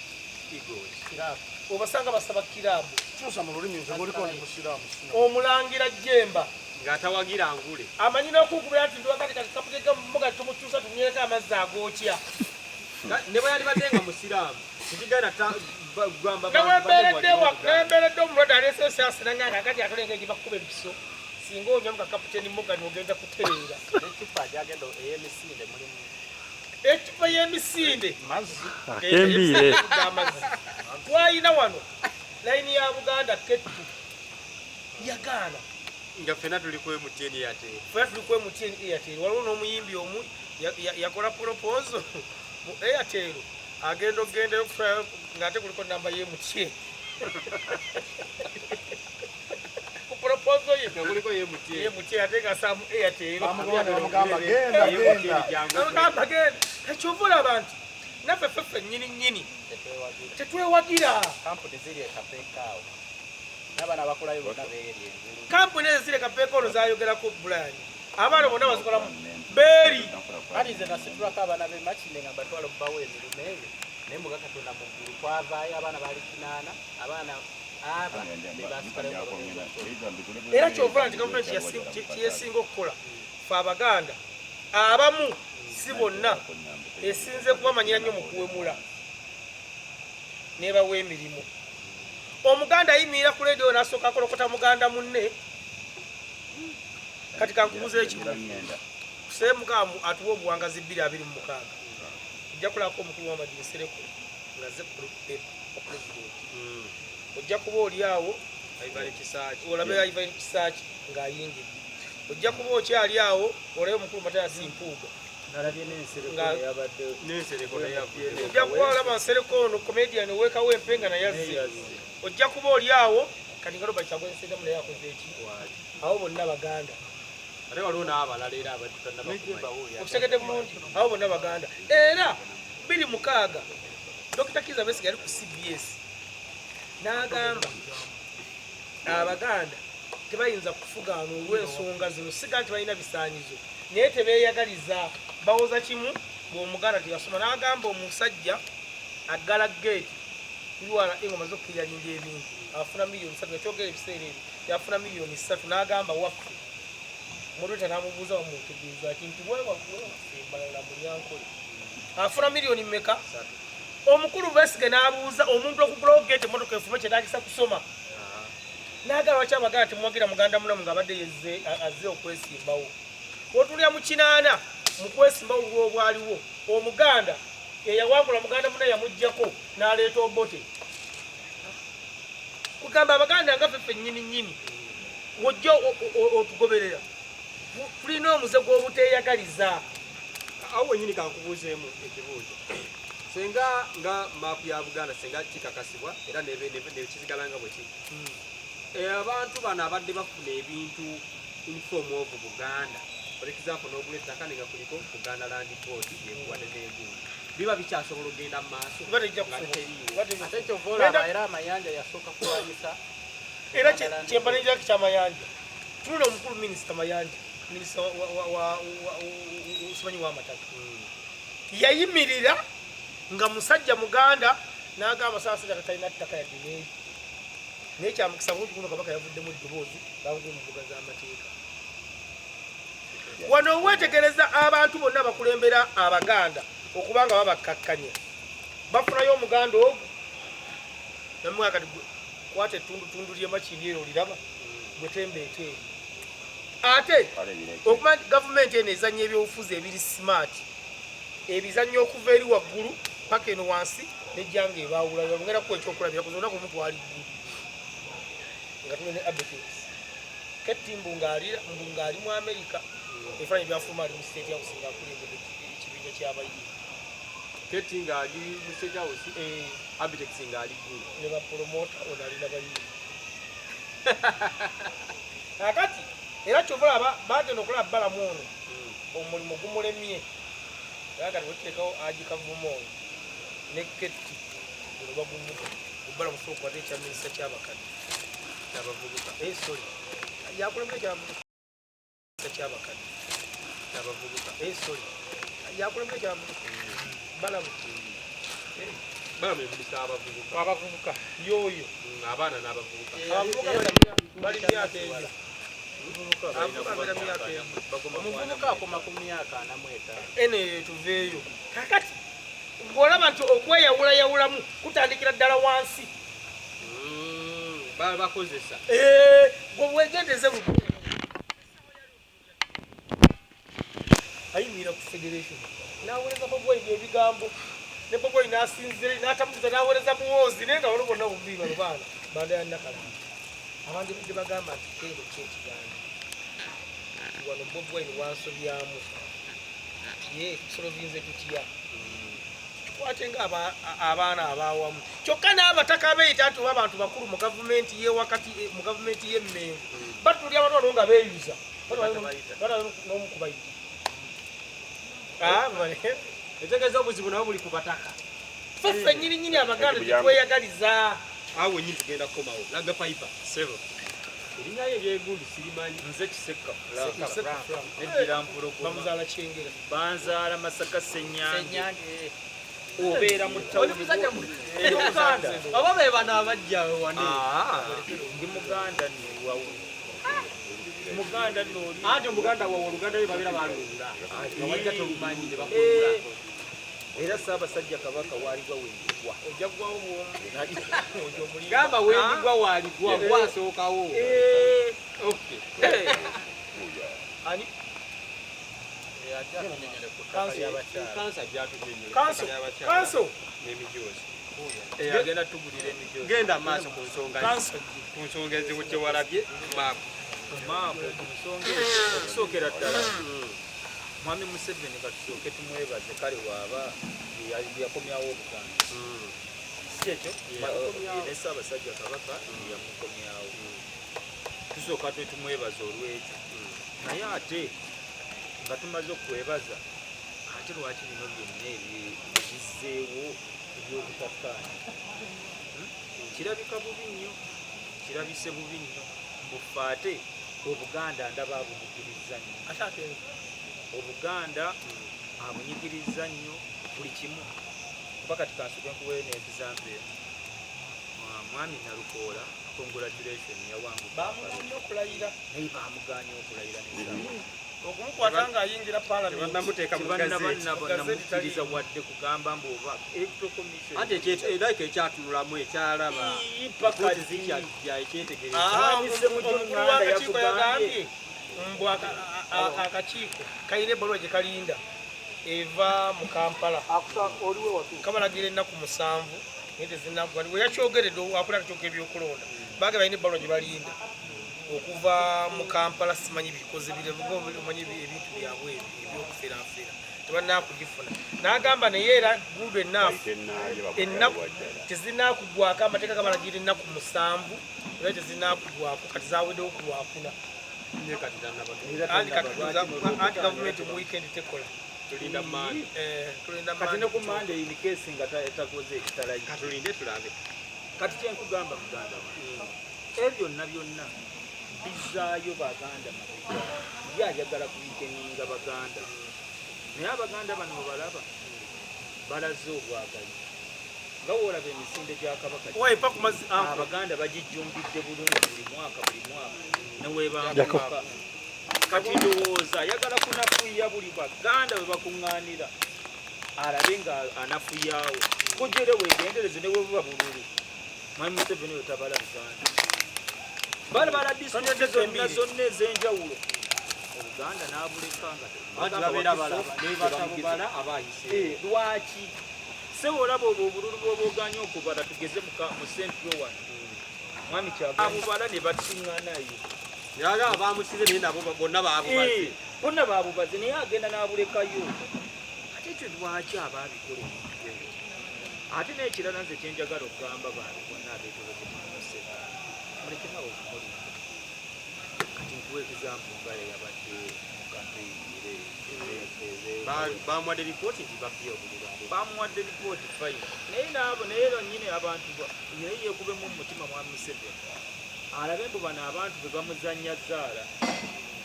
obasanga basaba kiraabu kyusa mu lulimi nze ng'oliko ndi musiraamu omulangira Jemba ng'atawagira ngule amanyi n'okukubira nti ndiwakati kati kaputega muga tumukyusa tumyereko amazzi agookya ne bwe yalibadde nga musiraamu tekigenda gamba newembeeredde omulwadde aleese esaasi nanganga kati atolenga egibakuba empiso singa onywa nga Kaputeni Morgan ogenda kutereera n'eccupa gyagenda ey'emisinde mulimu eccupa y'emisinde akembiire amazzi twalina wano layini ya Buganda kettu yagaana nga ffenna tuli ku MTN Airtel ffenna tuli ku MTN Airtel waliwo n'omuyimbi omu yakola proposal mu Airtel agenda okugendayo okutwala ng'ate kuliko namba ye MTN ku proposal ye nga kuliko ye MTN MTN ate ng'asaamu Airtel bamugamba genda genda genda ekyova olaba nti naffe ffeffe nnyini nnyini tetwewagira kampuni ziri ekapeekaawo n'abaana abakolayo bonna beeri engulu kampuni ezo ziri ekapeeka ono zayogerako Brian abaana bonna bazikolamu beeri kati nze nasitulako abaana b'e Makindye nga mbatwala okubawa emirimu eyo naye muga Katonda mu ggulu kwavaayo abaana baali 8 abaana aba be basikalayo era kyova nti gavumenti kyesinga okukola ffe Abaganda abamu si bonna esinze kubamanyira nnyo mu kuwemula nebawa emirimu Omuganda ayimirira ku leediyo n'asooka akolokota muganda munne kati kankubuza ekimu Ssemukaamu atuwa obuwangazi 2026 ojja kulako omukulu w'amagye Nsereko ng'azze pulezidenti ojja kuba oli awo olabe Ivan Kisaaki ng'ayingidde ojja kuba okyali awo olabe omukulu Mathias Mpuuga ojja kuba olaba Nsereko ono comedian ow'ekawo empenga naye azze ojja kuba oli awo kati nga Robert Kyagulanyi Ssentamu naye akoze eki awo bonna Baganda ate waliwo n'abalala era abatutannaba okitegedde bulungi abo bonna Baganda era 2006 Dr. Kizza Besigye yali ku CBS n'agamba Abaganda tebayinza kufugaana olw'ensonga zino, siga nti balina bisaanyizo naye tebeeyagaliza. Bawoza kimu bw'Omuganda teyasoma, n'agamba omusajja aggala geeti URA ng'omaze okukiriralinga ebintu afuna 3 million, yakyogera ebiseera ebyo yafuna 3 million, n'agamba waffe Mulweta, n'amubuuza wamutegeeza ki nti wewaffe Mbalala Mulyankole afuna miliyoni mmeka? Omukulu Besige n'abuuza omuntu okugulawo geeti emotoka efume kyetagisa kusoma, n'agamba lwaki Abaganda temuwagira muganda munamu ng'abadde yezze azze okwesimbawo? Otulya mu kinaana mu kwesimbawo lw'obwaliwo Omuganda eyawangula muganda muna yamuggyako n'aleeta Obote. Kugamba Abaganda nga ffe nnyini nnyini wojja otugoberera, tulina omuze gw'obuteeyagaliza. Awo wenyini kankubuuzeemu ekibuuzo. Senga nga maapu ya Buganda senga kikakasibwa era nekizigala nga bwe kiri, abantu bano abadde bafuna ebintu in form of Buganda, for example n'ogula ettaka nga kuliko Buganda Land Board yekuwadde n'egundi, biba bikyasobola okugenda mu maaso? Biba tejja nga kusobola. teriiwo. Biba tejja Ate kyova olaba era Amayanja yasooka kulwanyisa. Era kyemba nenjirako kyamayanja, tunula omukulu Minisita Mayanja, minisita simanyi w'amataka, yayimirira nga musajja Muganda n'agamba Ssaabasajja katalina ttaka yadde n'eri, naye kyamukisa bulungi kuno Kabaka yavuddemu eddoboozi bamukuba mu mbuga z'amateeka. Wano weetegereza abantu bonna bakulembera Abaganda okuba nga babakkakkanya, bafunayo Omuganda ogwo namwe kati kwata ettundutundu ly'emakindi ero oliraba gwe tembeeta eyo. Ate okuba nti gavumenti eno ezannya ebyobufuzi ebiri smart, ebizannyo okuva eri waggulu paka eno wansi nejja nga ebaawula. Ngenda kuwa ekyokulabira ku olunaku lumu twali ggulu nga tuli ne Abitex Ketti mbu ng'ali mu Amerika, ebifaananyi byafuluma ali mu State House ng'akulembedde ekibinja ky'abayizi. Keti ng'ali mu State House, Abitex ng'ali ggulu. Ne bapromota ono alina bayizi. Kakati era kyova olaba bagenda okulaba Balamu ono omulimu gumulemye, era kati wetuteekawo Haji Kavuma ono ne Ketti guno bagumuka Balamu so okukwata ekya minisita kyabakadde Kyabavubuka. Eh, sorry, yakulembera ekyabavubuka kyabakadde. Kyabavubuka. Eh, sorry, yakulembera ekyabavubuka Balamu. Balamu emulisa abavubuka. Abavubuka. Yoyo. Abaana n'abavubuka. Abavubuka bali myaka egyo, abavubuka babeera myaka egyo. Omuvubuka akoma ku myaka 45. Ene tuveeyo kakati ng'olaba nti okweyawulayawulamu kutandikira ddala wansi. Bakozesa. Eh, gwe wegendeze ayimirira ku federation n'aweereza Bobi Wine ebigambo, ne Bobi Wine n'asinzira n'atamuza n'aweereza Muhoozi, naye nga waliwo bonna bombi bano baana banda ya Nakalama. Abantu bidde bagamba nti keero ki ekigambo wano Bobi Wine wansobyamu ye tusolovinze tutya tukwate nga abaana abawamu. Kyokka n'abataka abeeyita nti oba abantu bakulu mu gavumenti yewakati, mu gavumenti y'Emmengo, batulya abantu bano nga beeyuza n'omukubayita. Etegeeza obuzibu nabo buli ku bataka. Ffe ffennyini nyini Abaganda tetweyagaliza. Awo wenyini tugenda kukomawo. Laga Piper. Sebo. Erinnya lye eryegundi sirimanyi. Nze Kisekka Frank. Neddira Mpologoma. Bamuzaala Kyengera. Banzaala Masaka Ssenyange. Senyange. Obeera mu Oli tawuni. musajja Ndi Muganda. Oba be bano abajja wane? Ah, ndi Muganda nno wawe. Muganda nno oli. Anti Omuganda wawe Oluganda lwe babeera balunda nga wajja tolumanyi ne bakulula. Era Ssaabasajja Kabaka waaligwa wendigwa. Ojja gwawo bwomu. Gamba wendigwa waaligwa gwasookawo. Okay. Ani? Ajja atunyonyole ku ttaka ly'abakyala. Kansa gyatunyonyola. Kanso. Kanso. N'emijoozi. Agenda tugulira emijoozi. Genda maaso ku nsonga Kanso. ku nsonga ezibu kyewalabye maapu. Maapu ku nsonga ezo, okusookera ddala Mwami Museveni katusooke tumwebaze, kale waaba yakomyawo Obuganda, si ekyo? Ne Ssaabasajja Kabaka yamukomyawo, tusooka twe tumwebaza olwekyo. Naye ate nga tumaze okwebaza, ate lwaki bino byonna ebizzeewo ebyobutakkaanya? Kirabika bubi nnyo. Nkirabise bubi nnyo mbufe, ate Obuganda ndaba abunyigiriza nnyo. Ate akenze. Obuganda abunyigiriza nnyo buli kimu, kuba kati kansuke nkuweyo ne example. Mwami Nalukoola, congratulation, yawangudde. Bamuganye okulayira. Naye bamuganye okulayira nesaawa. Okumukwata ng'ayingira Parliament. Tebannamuteeka mu gazeti. Tebannabanamukkiriza wadde kugamba mbu oba Electoral Commission. Anti like ekyatunulamu ekyalaba. Ii, paka Kooti ddi? zikyajja ekyetegereza. Ah, Mwami Ssemujju omukulu Nganda w'akakiiko yakugambye. yagambye mbu akakiiko kalina ebbaluwa gye kalinda eva mu Kampala, kabalagira ennaku 7, naye tezinagwa. We yakyogeredde, akola akakiiko k'ebyokulonda, baga balina ebbaluwa gye balinda okuva mu Kampala. Simanyi bikoze omanyi ebintu byabwe ebyo ebyokuferaafera, tebannakugifuna. N'agamba naye era good enough, ennaku tezinakugwako, amateeka gabalagira ennaku 7, era tezinakugwako. Kati zaweddewo ku Lwakuna. Anti gavumenti mu weekend tekola. Tulinda Mande. Eh, tulinda Kati ne Monday. ku Mande, in case nga takoze ekitalayi. Katulinde tulabe. Kati kyenkugamba, muganda wange, ebyo byonna byonna bizaayo Baganda mabega. Ye ayagala kuweakeninga Baganda, naye Abaganda bano bwebalaba balaze obwagazi, nga woolaba emisinde gya Kabaka. Owa, epa ku mazzi, uncle. Abaganda bagijjumbidde bulungi buli mwaka, buli mwaka newebanguka. Kati ndowooza ayagala kunafuya buli Baganda bwe bakuŋŋaanira, alabe nga anafuyaawo kujere. Wegendereze, ne bwe buba bululu, Mwami Museveni oyo tabala Buganda, balabala disitulikiti zonna zonna ez'enjawulo, Obuganda n'abuleka nga Anti babeera balaba nebatabubala abayise. Eh, lwaki sebo olaba obwo obululu bwoboganya okubala? Tugeze mu Central wano, mwami Kyabubala ne batuŋŋaanayo. Yagamba bamusize, naye nabo bonna babubaze. Eh, bonna babubaze, naye agenda n'abulekayo. Ate ekyo lwaki aba abikola ebintu ebyo? Ate n'ekirala nze kyenjagala okugamba, bantu bonna abeetolodde Museveni, mulekerawo okumulimba. Kati nkuwa example nga yabadde mu campaign era Bamuwadde ripooti nti babbye obululu abo. Bamuwadde ripooti, fine, naye naabo naye lonyini abantu naye yeekubemu mu mutima mwami Museveni, alabe mbu bano abantu be bamuzannya zaala.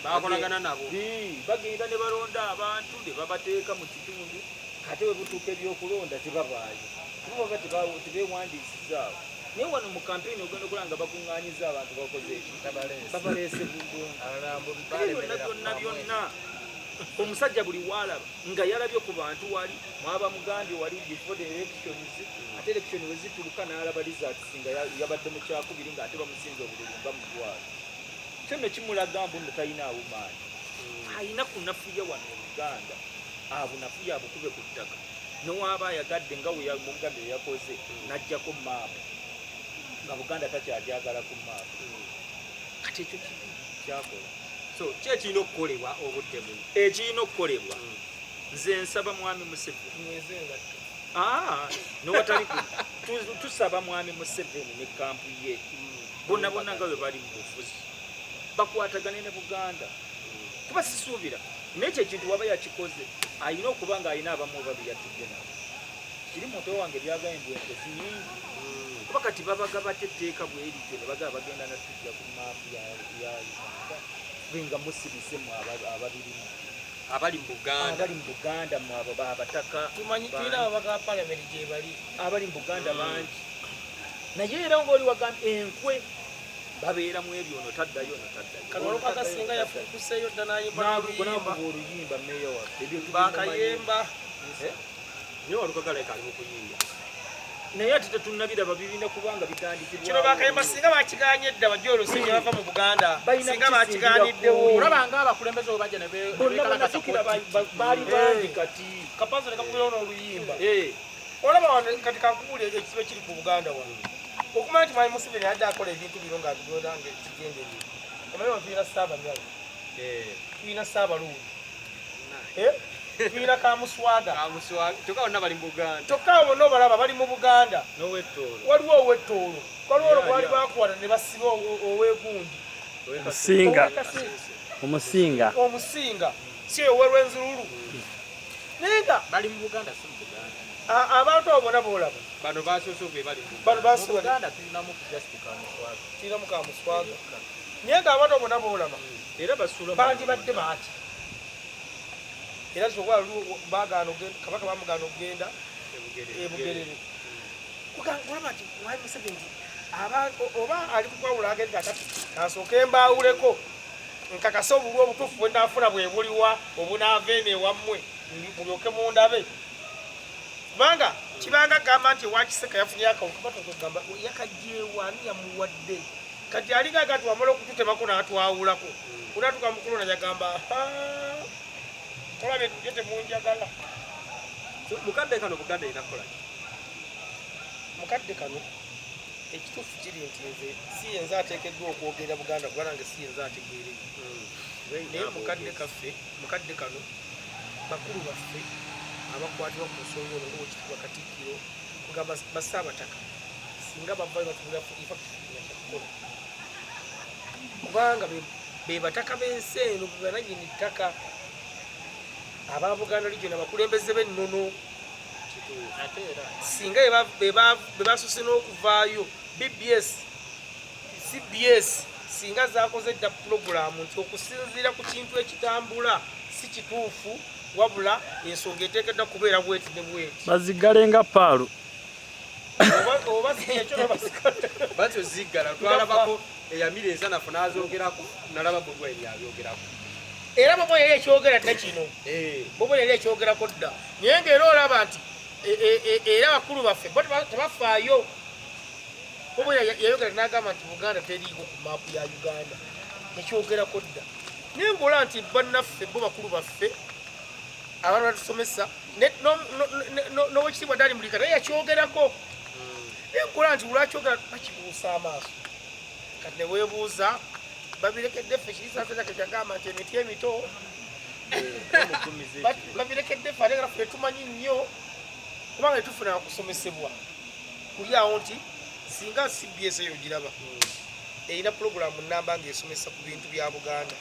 Bakolagana nabo. Ii, bagenda ne balonda abantu ne babateeka mu kitundu, kate we butuuka ebyokulonda tebabaayo, kuba baba tebeewandiisizaawo. Naye wano mu kampeyini ogenda okulaba nga bakuŋŋaanyiza abantu, bakoze eki? Babaleese bulungi. Ebyo byonna byonna byonna, omusajja buli waalaba nga yalabye ku bantu wali mwaba mugambye wali before the elections, ate election we zituuka n'alaba results nga yabadde mu kyakubiri, ng'ate bamusinza obululu nga mutwalo. Kyo nno kimulaga mbu nno talinaawo maanyi, ayina kunafuya wano e Buganda, abunafuya abukube ku ttaka. Newaaba ayagadde nga Muganda yakoze n'ajjako maapu, nga Buganda takyagyagala ku maapu. Kati ekyo kibi kyakola. So ki ekirina okukolebwa obudde buno? Ekirina okukolebwa, nze nsaba mwami Museveni Tunyweze engatto. Ah, newatali tusaba mwami Museveni ne kampu ye bonna bonna nga bwe bali mu bufuzi bakwatagane ne Buganda, kuba sisuubira nekyo ekintu waba yakikoze ayina okuba nga alina abamu oba beyatudde nabo. Kiri muto wange byagaye mbu enkozi nyingi, kuba kati babaga batya etteeka bwerityo ne bagaba bagenda natujja ku maapu ya Uganda, bwe nga musirise mu ababirimu. Abali mu Buganda. Abali mu Buganda, mu abo abataka. Tumanyi tulina ababaka ba Parliament gye bali. Abali mu Buganda bangi, naye era ngaoli wagambye enkwe babeera mu ebyo, ono taddayo, ono taddayo. Kano Walukaga singa yafukuseeyo dda n'ayimba n'oluyimba. Nakuba oluyimba meeya waffe, ebyo tubimumanyi. Bakayemba. Eh? Naye Walukaga like ali mu kuyimba. Naye ate tetunnabiraba, birina kubanga bitandikibwawo. Kino bakayemba singa bakiganye dda, bajolose bava mu Buganda. Balina Singa kukisimbira. bakiganiddewo. Olaba nga abakulembeze bwe bajja ne Bonna beekalakasa. bonasukira baali bangi kati. Kapazo ne kakubirawo n'oluyimba. Eh, Olaba wano kati kankubuulira ekizibu ekiri ku Buganda wano. Okumanya nti mwami Museveni adde akola ebintu bino ng'abigoda nga ekigenderere, omanyi wano tulina Ssaabanyala, tulina Ssaabaluuli, Eh? Tulina Kamuswaga. Kamuswaga, kyokka bonna bali mu Buganda. Kyokka abo bonna obalaba bali mu Buganda. N'owettoolo. Waliwo owettoolo, waliwo olwo gwali bakwata ne basiba owegundi. Omusinga. Omusinga. Omusinga si oyo ow'Erwenzululu, naye nga Bali mu Buganda, si mu Buganda. Abantu abo bonna boolaba bano basoose bwe bali bano basoose Buganda tulinamu just kamuswaga, tulinamu kamuswaga, naye ng'abantu abo bonna boolaba era basuula bandibadde baati. Era kyokka bagaana Kabaka bamugaana okugenda e Bugerere. Olaba nti Mwami Museveni oba ali kukwawula agenda kati kasooke mbaawuleko nkakase obulwa obutuufu bwe naafuna bwe buliwa obunaava eno ewammwe mulyoke mundabe. Kubanga kibanga gamba nti ewakiseka yafunye akawuka, batogamba yakagyewa ani yamuwadde. Kati alinga gati wamala okututemako n'atwawulako, onatuuka mukulu nayagamba olabye tujje temunjagala. Mukadde kano Buganda erina kukola ki? Mukadde kano ekituufu kiri nti nze si yenze ateekeddwa okwogera Buganda kuba nange si yenze ategeere. Naye mukadde kaffe, mukadde kano bakulu baffe abakwatibwa ku nsonga ono ng'owekitiibwa Katikkiro kugamba Basaabataka singa bavayo batubulira ifa tulina kyakukola, kubanga be bataka b'ensi eno, be banannyini ttaka aba Buganda Region, abakulembeze b'ennono. Singa be basoose n'okuvaayo BBS, CBS singa zakoze dda pulogulaamu nti okusinziira ku kintu ekitambula si kituufu, wabula ensonga eteekeddwa kubeera bweti ne bweti. Bazigale nga paalo. Oba si ekyo baziggala. Batyo ziggala twalabako eyamira ensanafu n'azoogerako, nalaba Bobi Wine abyogerako. Era Bobi Wine ekyogera dda kino. Bobi Wine ekyogerako dda. Naye ng'era olaba nti era bakulu baffe bo tebafaayo. Bobi Wine yayogera n'agamba nti Buganda teriiko ku maapu ya Uganda. Ekyogerako dda. Naye ng'olaba nti bannaffe bo bakulu baffe abantu batusomesa n'owekitiibwa Dani Mulika naye yakyogerako. Naye ng'olaba nti olwakyogera bakibuusa amaaso. Kati ne weebuuza babirekedde ffe kirisaasirake kyagamba nti emiti emito babirekedde ffe ate nga ffe tumanyi nnyo kubanga tetufuna kusomesebwa kuli awo nti singa CBS eyo giraba erina pulogulaamu nnamba ng'esomesa ku bintu bya Buganda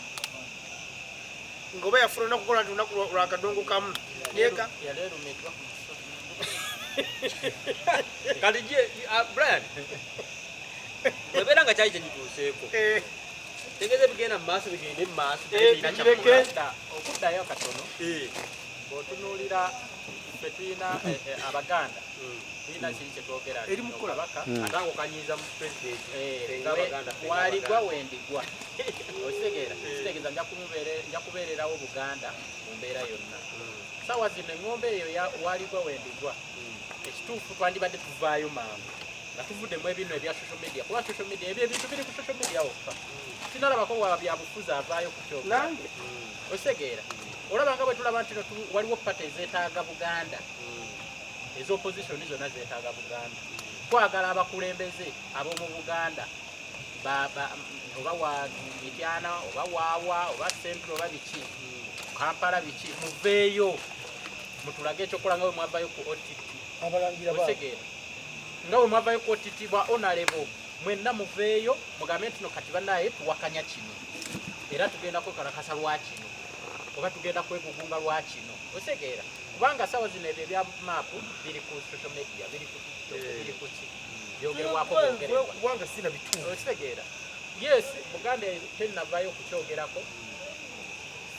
ng'oba yafuna olunaku kola nti lunaku lwa kadongo kamu naye yaleerumiddwa. Kati Brian bwebeera nga kyali kyegituuseeko tegeeza ebigenda mu maaso bigende mu maaso. Okuddayo katono bw'otunuulira ffe tulina Abaganda tulina kiri kye twogera Kabaka ate ako kanyiiza mu pulezidenti waligwa wendigwa. Okitegeera kitegeeza nja kubeererawo Buganda mu mbeera yonna. Saawa zino eng'ombe eyo waligwa wendigwa ekituufu twandibadde tuvaayo mangu nga tuvuddemu ebino ebya social media, kuba social media ebyo ebintu biri ku social media wokka. Sinalabako wa byabufuzi avaayo kukyogera. Okitegeera olaba nga bwe tulaba nti waliwo pate ezeetaaga Buganda, ez'opposition zonna zeetaaga Buganda. Twagala abakulembeze ab'omu Buganda oba wa Mityana oba Waawa oba Central oba biki Kampala biki, muveeyo mutulage ekyokola nga bwe mwavayo ku OTT. Okitegeera nga bwe mwavayo ku OTT bwa honorable mwenna muveeyo mugambe nti no kati bannaye tuwakanya kino era tugenda kwekalakasa lwa kino oba tugenda kwegugunga lwa kino. Okitegeera kubanga sawa zino ebyo ebya maapu biri ku social media, biri ku TikTok, biri ku ki byogerwako byogerwa kubanga sina bituufu. Okitegeera yes, Buganda tennavaayo kukyogerako,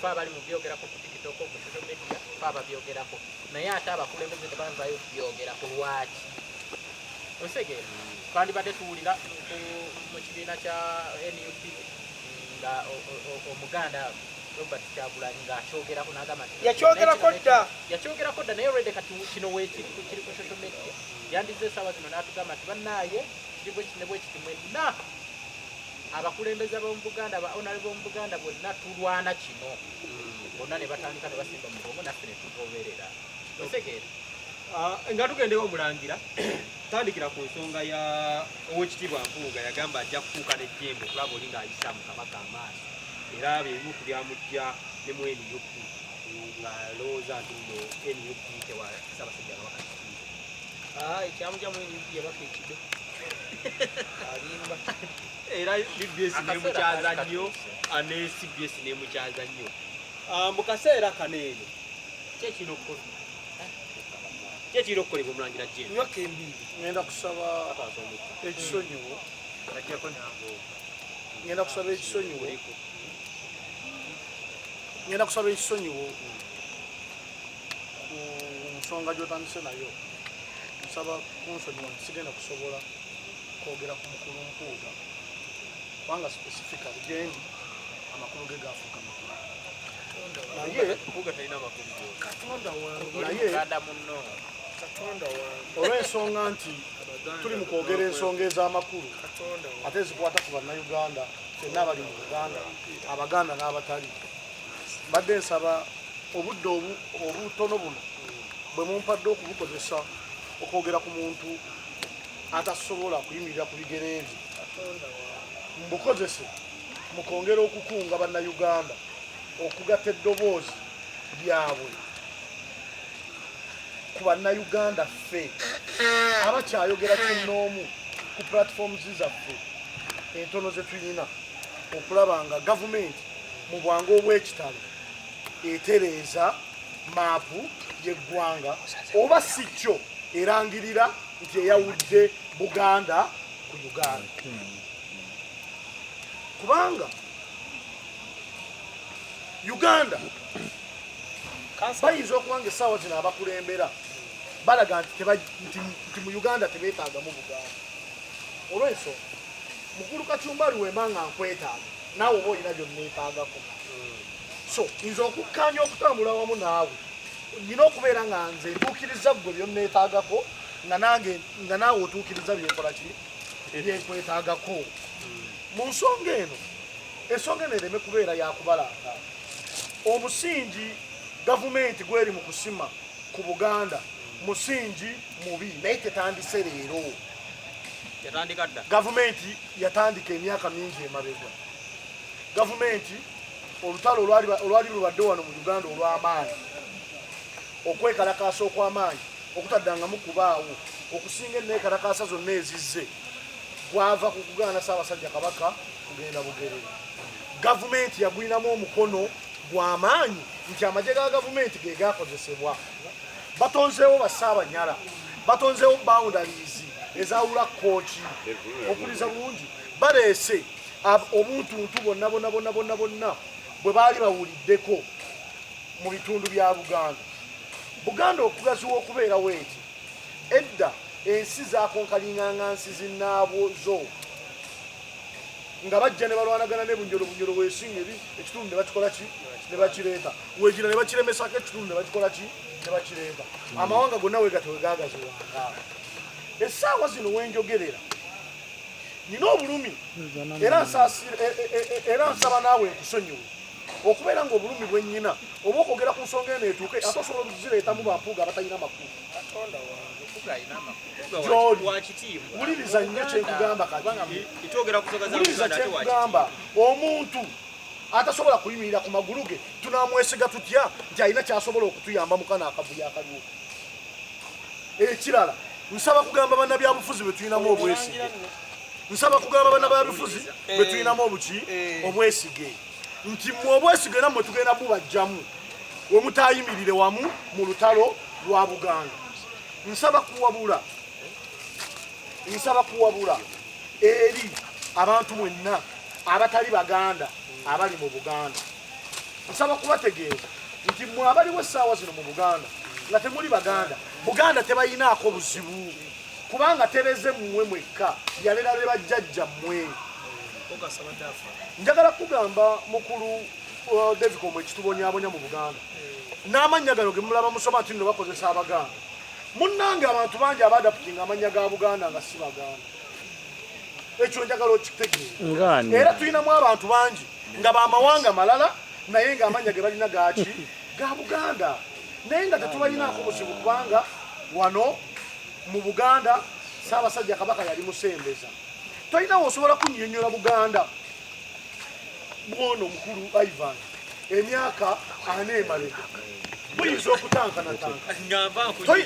fe abali mu byogerako ku TikTok, ku social media fe ababyogerako, naye ate abakulembeze tebanvaayo kubyogerako lwaki? Okitegeera twandibadde tuwulira mu kibiina kya NUP nga Omuganda Robert Kyagulanyi ng'akyogerako n'agamba nti yakyogerako dda, yakyogerako dda, naye already kati kino weekiri kiri ku social media. Yandize essaawa zino n'atugamba nti bannaaye kiri bwe kiti ne bwe kiti, mwenna abakulembeze b'omu Buganda, ba honorable b'omu Buganda bonna tulwana kino. Bonna ne batandika ne basimba mu bwongo naffe ne tugoberera. Okitegeera nga tugendewo omulangira tandikira ku nsonga ya Oweekitiibwa Mpuuga yagamba ajja kutuuka n'ejjembe okulaba oli ng'ayisa mu Kabaka amaaso, era byebimu ku byamujja ne mu NUP ng'alowooza nti nno NUP tewa Ssaabasajja Kabaka kitiibwa. Ekyamujja mu NUP yabaka ekido alimba. Era BBS n'emukyaza nnyo ne CBS n'emukyaza nnyo. Mu kaseera kano eno ki ekirina okukolebwa? Ki ekirina okukolebwa omulangira Jemba? Nywako embiiri. Ngenda kusaba ekisonyiwo. Ngenda kusaba ekisonyiwo. Ngenda kusaba ekisonyiwo ku nsonga gy'otandise nayo. Nsaba kunsonyiwa nti sigenda kusobola kwogera ku mukulu Mpuuga, kubanga specifically gyendi amakulu ge gaafuuka makulu. Naye Mpuuga talina makulu. Katonda wange. Naye Muganda munno. Katonda wange. Olw'ensonga nti tuli mu kwogera ensonga ez'amakulu Katonda wange. ate zikwata ku Bannayuganda ffenna abali mu Buganda, Abaganda n'abatali. Mbadde nsaba obudde obutono buno bwe mumpadde okubukozesa okwogera ku muntu atasobola kuyimirira ku bigere bye, mbukozese mukwongera okukunga Bannayuganda okugatta eddoboozi lyabwe ku Bannayuganda ffe abakyayogera kinnoomu ku platforms zaffe entono ze tulina, okulaba nga gavumenti mu bwangu obw'ekitalo etereeza maapu y'eggwanga, oba si kyo erangirira nti eyawudde Buganda ku Uganda. Kubanga Uganda bayinza okuba nga essaawa zino abakulembera balaga nti mu Uganda tebeetaagamu Buganda. Olw'ensonga mukulu Kachumbali wemba nga nkwetaaga naawe oba olina byonneetaagako, so nze okukkaanya okutambula wamu naawe nina okubeera nga nze ntuukiriza ggwe byonneetaagako, nga nange nga naawe otuukiriza byenkola ki byenkwetaagako. Mu nsonga eno, ensonga eno ereme kubeera yakubalanga. Omusingi gavumenti gweri mu kusima ku Buganda musingi mubi, naye tetandise leero. Yatandika dda. Gavumenti yatandika emyaka mingi emabega. Gavumenti olutalo olwali lubadde wano mu Uganda olw'amaanyi, okwekalakaasa okw'amaanyi okutaddangamu kubaawo okusinga enneekalakaasa zonna ezizze, gwava ku kugaana Ssaabasajja Kabaka kugenda Bugerere. Gavumenti yagulinamu omukono gw'amaanyi nti amagye ga gavumenti ge gakozesebwa. Batonzeewo bassaabanyala, batonzeewo boundaries ezawula Kooki, okuliza bulungi baleese obuntuntu bonna bonna bonna bonna bonna bwe baali bawuliddeko mu bitundu bya Buganda. Buganda okugaziwa okubeerawo eti, edda ensi zakonkalinganga nsi zinnaabwo nga bajja ne balwanagana ne Bunyoro. Bunyoro weesinga eri ekitundu ne bakikola ki ne bakireeta, wegira ne bakiremesako ekitundu ne bakikola ki ne bakireeta. Amawanga gonna wegatyo wegaagaziwanga. Essaawa zino wenjogerera nina obulumi, era era nsaba naawe nkusonyiwe okubeera ng'obulumi bwe nnyina oba okwogera ku nsonga eno etuuke, ate osobola okuzireetamu bampuuga abatalina makulu. Wuliriza nnyo kyenkugamba kati, wuliriza kyenkugamba. Omuntu atasobola kuyimirira ku magulu ge tunamwesiga tutya nti alina kyasobola okutuyamba mu kano akavuyo akaliwo? Ekirala, nsaba kugamba bannabyabufuzi bwe tulinamu obwesige, nsaba kugamba bannabyabufuzi bwe tulinamu obuki obwesige nti mmwe obwesige nammwe tugenda bubajjamu we mutayimirire wamu mu lutalo lwa Buganda. Nsaba kuwabula, nsaba kuwabula eri abantu mwenna abatali Baganda abali mu Buganda. Nsaba kubategeeza nti mmwe abaliwo essaawa zino mu Buganda nga temuli Baganda, Buganda tebayinaako buzibu, kubanga tereze mmwe mwekka, yalera be bajjajja mmwe. Njagala kugamba mukulu David ekitubonyaabonya mu Buganda n'amannya gano ge mulaba musoma nti nno bakozesa Abaganda. Munnange abantu bangi abadaputinga amannya ga Buganda nga si Baganda, ekyo njagala okitegeera. Era tulinamu abantu bangi nga bamawanga malala naye ng'amannya ge balina gaki ga Buganda, naye nga tetubalinaako buzibu, kubanga wano mu Buganda Ssaabasajja Kabaka yali musembeza. Tolinawo osobola kunnyonnyola Buganda bwono mukulu Ivan emyaka 4 emabega buyinza okutankanatanga.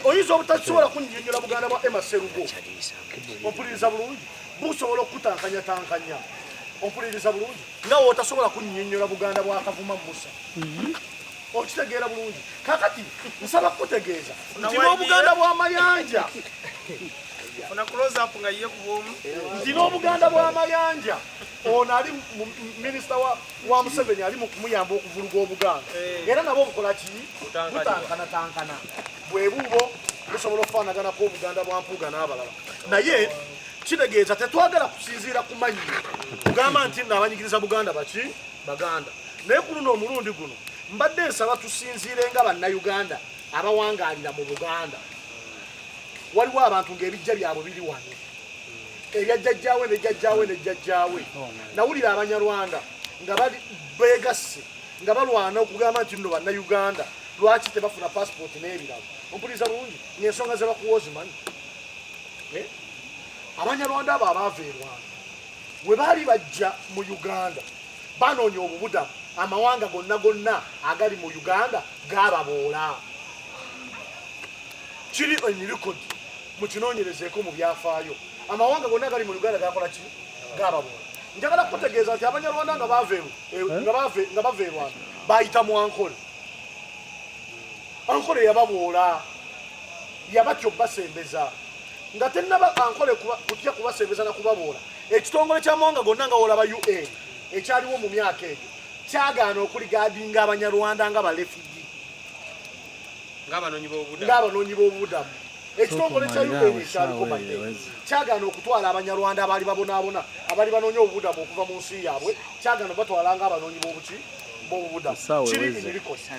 Oyinza obutasobola kunnyonnyola Buganda bwa Emma Serugo, ompuliriza bulungi, busobola okutankanyatankanya, ompuliriza bulungi, nga w'otasobola kunnyonnyola Buganda bwa Kavuma Musa. Okitegeera bulungi. Kakati nsaba kukutegeeza nti n'Obuganda bw'amayanja Funa close up nga ye kubomu. Nti n'Obuganda bw'amayanja ono ali minisita wa Museveni ali mu kumuyamba okuvuluga Obuganda. Era nabo bukola ki? Butankana. Bwe bubo busobola okufaanaganako Obuganda bwa Mpuuga n'abalala. Naye kitegeeza tetwagala kusinziira ku mannyo kugamba nti nno abanyigiriza Buganda baki? Baganda. Naye ku luno omulundi guno mbadde nsaba tusinziire nga Bannayuganda abawangaalira mu Buganda. Waliwo abantu ng'ebijja byabwe biri wano, ebya jjajjaawe ne jjajjaawe ne jjajjaawe. Nawulira Abanyarwanda nga bali beegasse nga balwana okugamba nti nno Bannayuganda lwaki tebafuna passport n'ebirala. Ompuliriza bulungi ng'ensonga ze bakuwa ozimanyi. Abanyarwanda abo abaava e Rwanda we baali bajja mu Uganda banoonya obubudamu, amawanga gonna gonna agali mu Uganda gaababoola. Kiri enirikodi mukinoonyerezeeko mu byafaayo. Amawanga gonna agali mu Uganda gakola ki? Gaababoola. Njagala kutegeeza nti Abanyarwanda nga bava e Rwanda bayita mu Ankole. Ankole yababoola, yabatyo basembeza. Nga tennaba Ankole kutya kubasembeza na kubaboola. Ekitongole ky'amawanga gonna nga wolaba UN ekyaliwo mu myaka egyo kyagaana okuligaadinga Abanyarwanda nga balefugee, ng'abanoonyi b'obubudamu. Ekitongole kya UN ekyaliko badde kyagaana okutwala Abanyarwanda abaali babonaabona, abaali banoonya obubudamu okuva mu nsi yaabwe, kyagaana batwala ng'abanoonyi b'obuki? B'obubudamu. Kiri inirikosi.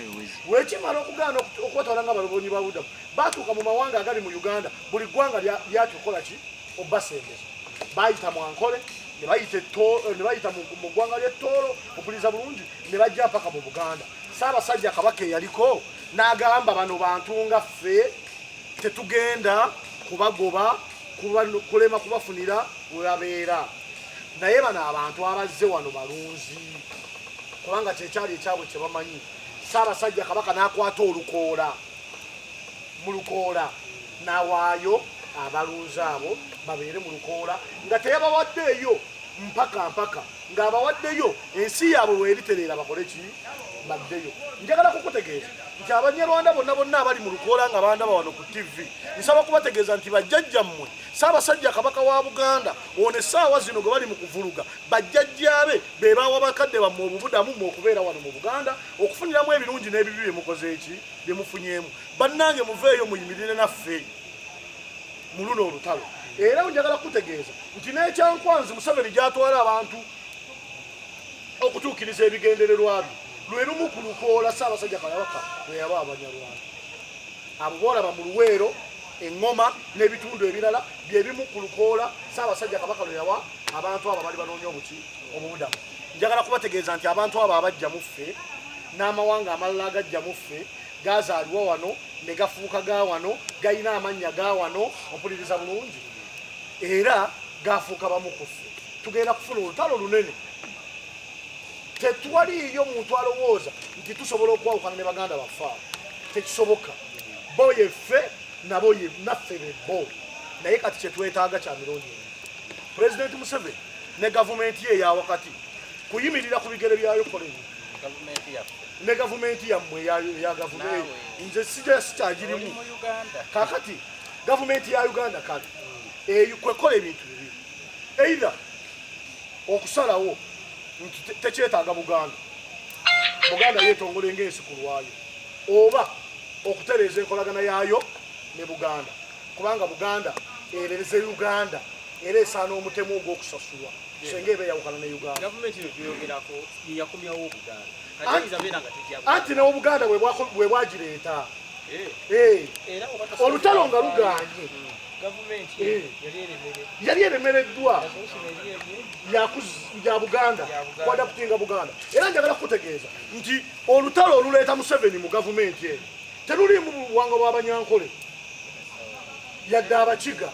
Wekimala okugaana okubatwala ng'abanoonyi b'obubudamu, baatuuka mu mawanga agali mu Uganda, buli ggwanga lyatukola ki? Obasembeza. Bayita mu Ankole, ne bayita mu ggwanga ly'Ettooro, okuliza bulungi, ne bajja mpaka mu Buganda. Ssaabasajja Kabaka eyaliko n'agamba bano bantu nga ffe tetugenda kubagoba, kulema kubafunira we babeera. Naye bano abantu abazze wano balunzi, kubanga kyekyali ekyabwe kye bamanyi. Ssaabasajja Kabaka n'akwata olukoola, mu lukoola n'awaayo abalunzi abo babeere mu lukoola, nga teyabawaddeeyo mpaka mpaka, ng'abawaddeyo ensi yaabwe weeritereera bakole ki? Baddeyo. Njagala kukutegeeza nti Abanyarwanda bonna bonna abali mu lukoola nga bandaba wano ku TV, nsaba kubategeeza nti bajjajjammwe Ssaabasajja Kabaka wa Buganda ono essaawa zino gwe bali mu kuvuluga, bajjajjaabe be baawa bakadde bammwe obubudamu mmwe okubeera wano mu Buganda, okufuniramu ebirungi n'ebibi bye mukoze ki? Bye mufunyeemu. Bannange muveeyo muyimirire naffe mu luno olutalo. Era njagala kukutegeeza nti n'ekyankwanzi Museveni gy'atwala abantu okutuukiriza ebigendererwa bye lwe lumu ku lukoola Ssaabasajja Kabaka lwe yawa Abanyarwanda. Abo boolaba mu Luweero, eŋŋoma n'ebitundu ebirala bye bimu ku lukoola Ssaabasajja Kabaka lwe yawa abantu abo abali banoonya obuki? Obubudamu. Njagala kubategeeza nti abantu abo abajja mu ffe n'amawanga amalala agajja mu ffe gazaalibwa wano ne gafuuka ga wano, galina amannya ga wano, ompuliriza bulungi, era gafuuka bamu ku ffe. Tugenda kufuna olutalo lunene. Tetwaliiyo muntu alowooza nti tusobola okwawukana ne baganda baffe abo. Tekisoboka. Bo ye ffe, nabo ye naffe be bo. Naye kati kye twetaaga kya mirundi ebiri. Pulezidenti Museveni ne gavumenti ye eya wakati kuyimirira ku bigere byayo kola ebintu. Ne gavumenti yammwe eya gavumenti. Nze sijja sikyagirimu. Kaakati gavumenti ya Uganda kale eyo kwekola ebintu bibiri. Either okusalawo nti tekyetaaga Buganda, Buganda yeetongole ng'ensi ku lwayo, oba okutereeza enkolagana yaayo ne Buganda, kubanga Buganda erereze Uganda era esaana omutemu ogw'okusasulwa senga eba eyawukana ne Uganda. Gavumenti eno gyoyogerako ye yakomyawo Obuganda. Anti ne Obuganda bwe bwagireeta. Olutalo nga lugaanye. Yali eremereddwa ya Buganda, kwadaputinga Buganda. Era njagala kukutegeeza nti olutalo oluleeta Museveni mu gavumenti eno teruliimu buwangwa bw'Abanyankole yadde Abakiga.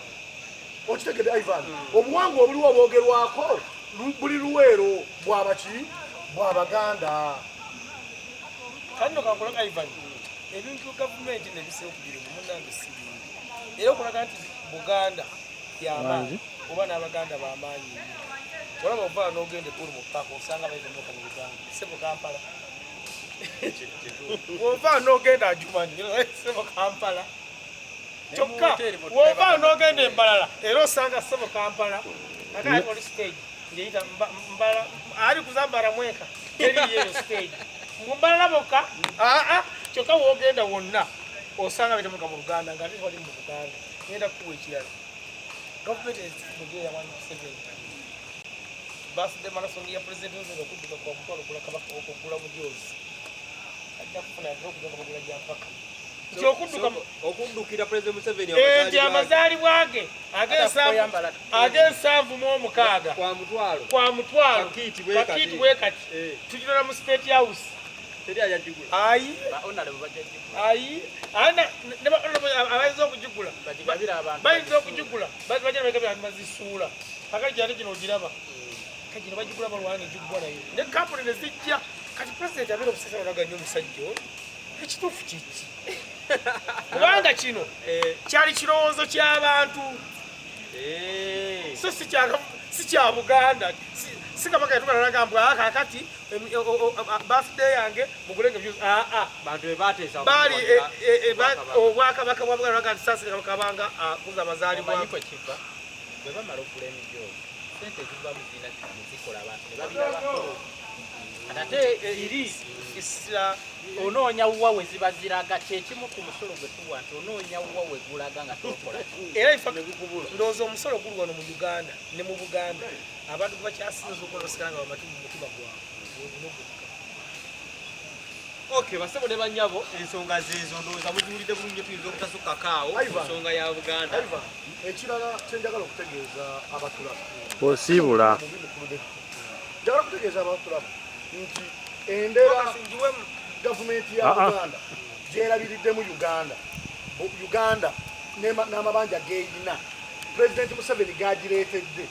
Okitegedde Ivan? Obuwangwa obuliwo obwogerwako buli Luweero bwabaki? Bw'Abaganda. Kano kankulaga Ivan, ebintu gavumenti nebisinga okugirimu munnange si bingi. Era okulaga nti Buganda y'amaanyi oba n'Abaganda b'amaanyi nnyo. Olaba ova n'ogenda eggulu mu paaka osanga bayita emmotoka mu Uganda, sebo Kampala. Wova n'ogenda Adjumani ssebo Kampala. Kyokka wova n'ogenda embalala era osanga ssebo Kampala. Ate oli stage ngeyita mbala ali kuzambala mweka teri yeyo stage. Mbalala bokka aa kyokka wogenda wonna osanga bitemuka mu Uganda nga ate wali mu Buganda. Ngenda kuwa ekirala. Gavumenti ezimugeya 1.7. Birthday marathon ya president Museveni okudduka kwa mutwalo gula kabaka okugula mujoozi. Ajja kufuna okugula kugula gya mpaka. Nti okudduka okuddukira president Museveni nti amazaalibwa ge ag'ensanvu mu 6 kwa mutwalo kwa mutwalo Kakiiti bwe kati. Kakiiti bwe kati tugirala mu State House. Teri ajagigula. Ayi Ba honorable bajja gigula. Ayi ana ne ba honorable abayinza okugigula Bagigabira abantu. Bayinza okugigula bajja bagabira bazisuula akali gyate gino ogiraba kagino bagigula balwana egigwa nayo ne kampuni ne zijja. Kati president abeera obusesa olaga nnyo omusajja oyo ekituufu kiki kubanga kino kyali kirowoozo ky'abantu so si kya Buganda si kabaka yatukalalaga kakati birthday yange mugulenge aa bantu bebateesa baali obwakabaka bwa Buganda baga nti saasira kabaka banga akuza amazaalibwa. Omanyi kwe kiva bwe bamala okugula emijoozi sente ezivamu zirina zikola abantu ne babirabako ate eri essira onoonya wa we ziba ziraga kyekimu ku musolo gwe tuwa nti onoonya wa we gulaga nga tokola. Era in fact ndowooza omusolo guli wano mu Uganda ne mu Buganda abantu gwe bakyasinza okukola basigala nga bamatu mu mutima gwabwe guno gwokka. Okay, basebo ne bannyabo, ensonga zeezo ndowooza muziwulidde bulungi tuyinza obutasukkakaawo ku Ivan. nsonga ya Buganda. Ivan, ekirala kyenjagala okutegeeza abatulaba Osiibula. Njagala kutegeeza abatulaba nti embeera njiwemu gavumenti ya Ah, ah. Buganda gyerabiriddemu Uganda Uganda n'amabanja geeyina Pulezidenti Museveni gagireetedde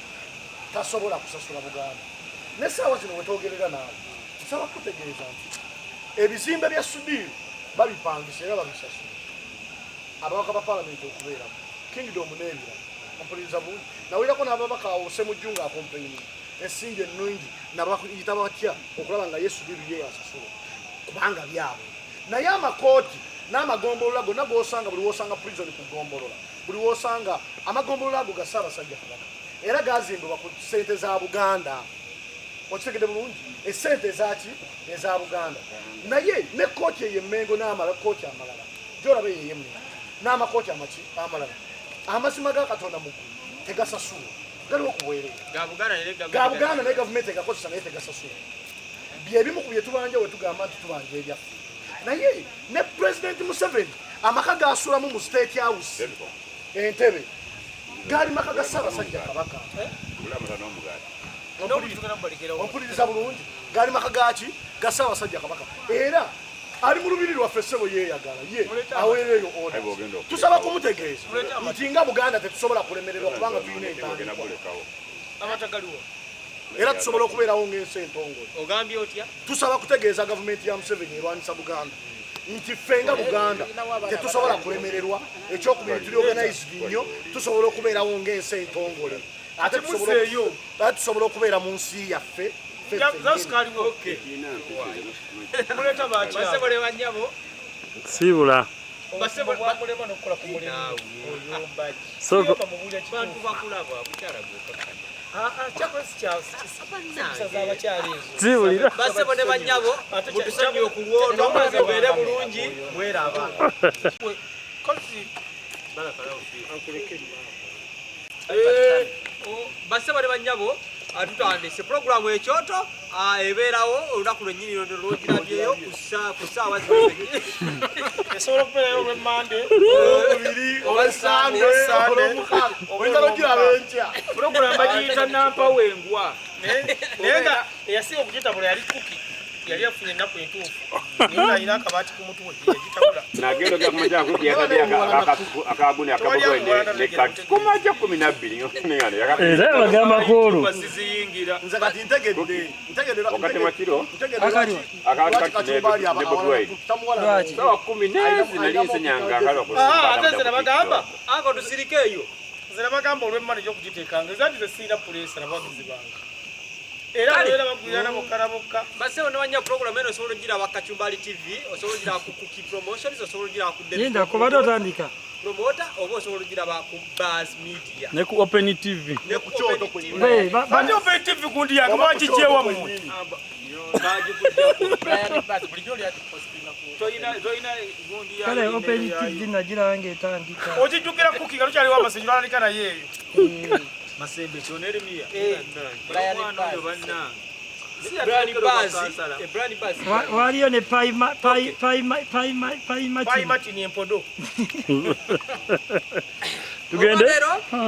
tasobola kusasula Buganda n'essaawa zino wetwogerera naawe nsaba kutegeeza nti ebizimbe bya Sudiru babipangisa era babisasula ababaka ba palamenti okubeeramu kingdom n'ebirala ompuliriza bulungi nawulirako n'ababaka awo Semujju nga acomplaining ensingi ennungi nabayita batya okulaba nga ye Sudiru ye yasasula kubanga byabwe naye amakooti n'amagombolola gonna gosanga buli wosanga prison ku gombolola buli wosanga amagombolola ago ga Ssaabasajja Kabaka era gazimbibwa ku sente za Buganda. Okitegedde bulungi esente ezaki eza Buganda naye ne kooti eyo Emmengo n'amala kooti amalala gyolaba eyo ey'Emmengo n'amakooti amaki amalala amazima ga Katonda mu ggulu tegasasulwa galiwo ku bwereere. Ga Buganda naye ga Buganda naye gavumenti egakozesa naye tegasasulwa byebimu ku bye tubanja we tugamba nti tubanja ebyaffe naye ne Pulezidenti Museveni amaka gasulamu mu State House Entebe gaali maka ga Ssaabasajja Kabaka. Gulamata n'omugaati. N'obutugenda mubalekerawo. Ompuliriza bulungi gaali maka gaki ga Ssaabasajja Kabaka era ali mu lubiri lwaffe ssebo yeeyagala ye aweereyo order. Aye bw'ogenda okulekawo. Tusaba kumutegeeza nti nga Buganda tetusobola kulemererwa kubanga tulina Ogenda entandikwa kulekawo. Amata galiwo. Era tusobola okubeerawo ng'ensi entongole. Ogambye otya? Tusaba kutegeeza gavumenti ya Museveni erwanyisa Buganda nti ffe nga Buganda tetusobola kulemererwa. Ekyokubiri tuli organized nnyo tusobola okubeerawo ng'ensi entongole ate Temuzeeyo. Ate tusobola okubeera mu nsi yaffe ffe ffennyini. Zasukaliwo muleeta bakyala. Basebo ne bannyabo. Siibula. Bwamulema n'okukola ku mulimu Naawe. oyomba ki? Soko. Oyomba mubuulira Bantu kituufu. bakulaba bukyala gwe. Kyakola si z'abakyala ezo. Siibulira. Basebo ne bannyabo, mutusonyiwe ku lwono mubeere bulungi mweraba. Kozi. Basebo ne bannyabo, tutandise pulogulaamu ekyoto ebeerawo olunaku lwennyini lwogirabyeyo ku ssaawa zino zennyini. Esobola okubeerayo olw'emmande. Olwokubiri, olwesande, olwomukaaga oyinza n'ogiraba enkya. Pulogulaamu bagiyita nampawengwa. Naye nga eyasinga okugitabula yali kuki yali afunye ennaku entuufu naye ng'alina akabaati ku mutwe yagitabula. Nagenda ogya kumakya kuki yakadde akaguni akabogwe ne kati kumakya 12. Era bagamba ku olwo. Siziyingira. Nze kati ntegedde ntegedde Wakati wa kiro ntegedde lwaki akakati Kachumbari ne Bobi tamuwala. Sawa 10 nezi nali nsenyanga akalo. Ate nze nabagamba Ako tusirike eyo. Nze nabagamba olw'emmande gy'okugiteekanga eza nti ze sirina puleesa nabawagizi bange. Era era bagulirana bokka na bokka. Basewo ne wanya program eno osobola ogiraba Kachumbali TV, osobola ogiraba ku Cookie Promotions, osobola ogiraba ku David. Linda kubadde otandika. Promoter oba osobola ogiraba ku Buzz Media. Ne ku Open TV. Ne ku Open TV. Ate Open TV gundi yange mwakiggye wammwe. Kale Open TV nagira nga etandika. Okijjukira Cookie nga lukyaliwo amasenyu lw'atandika naye eyo. Masembe kyoneremiya. Brian Buzz. Waliyo ne Pai Martin empodo. Tugende.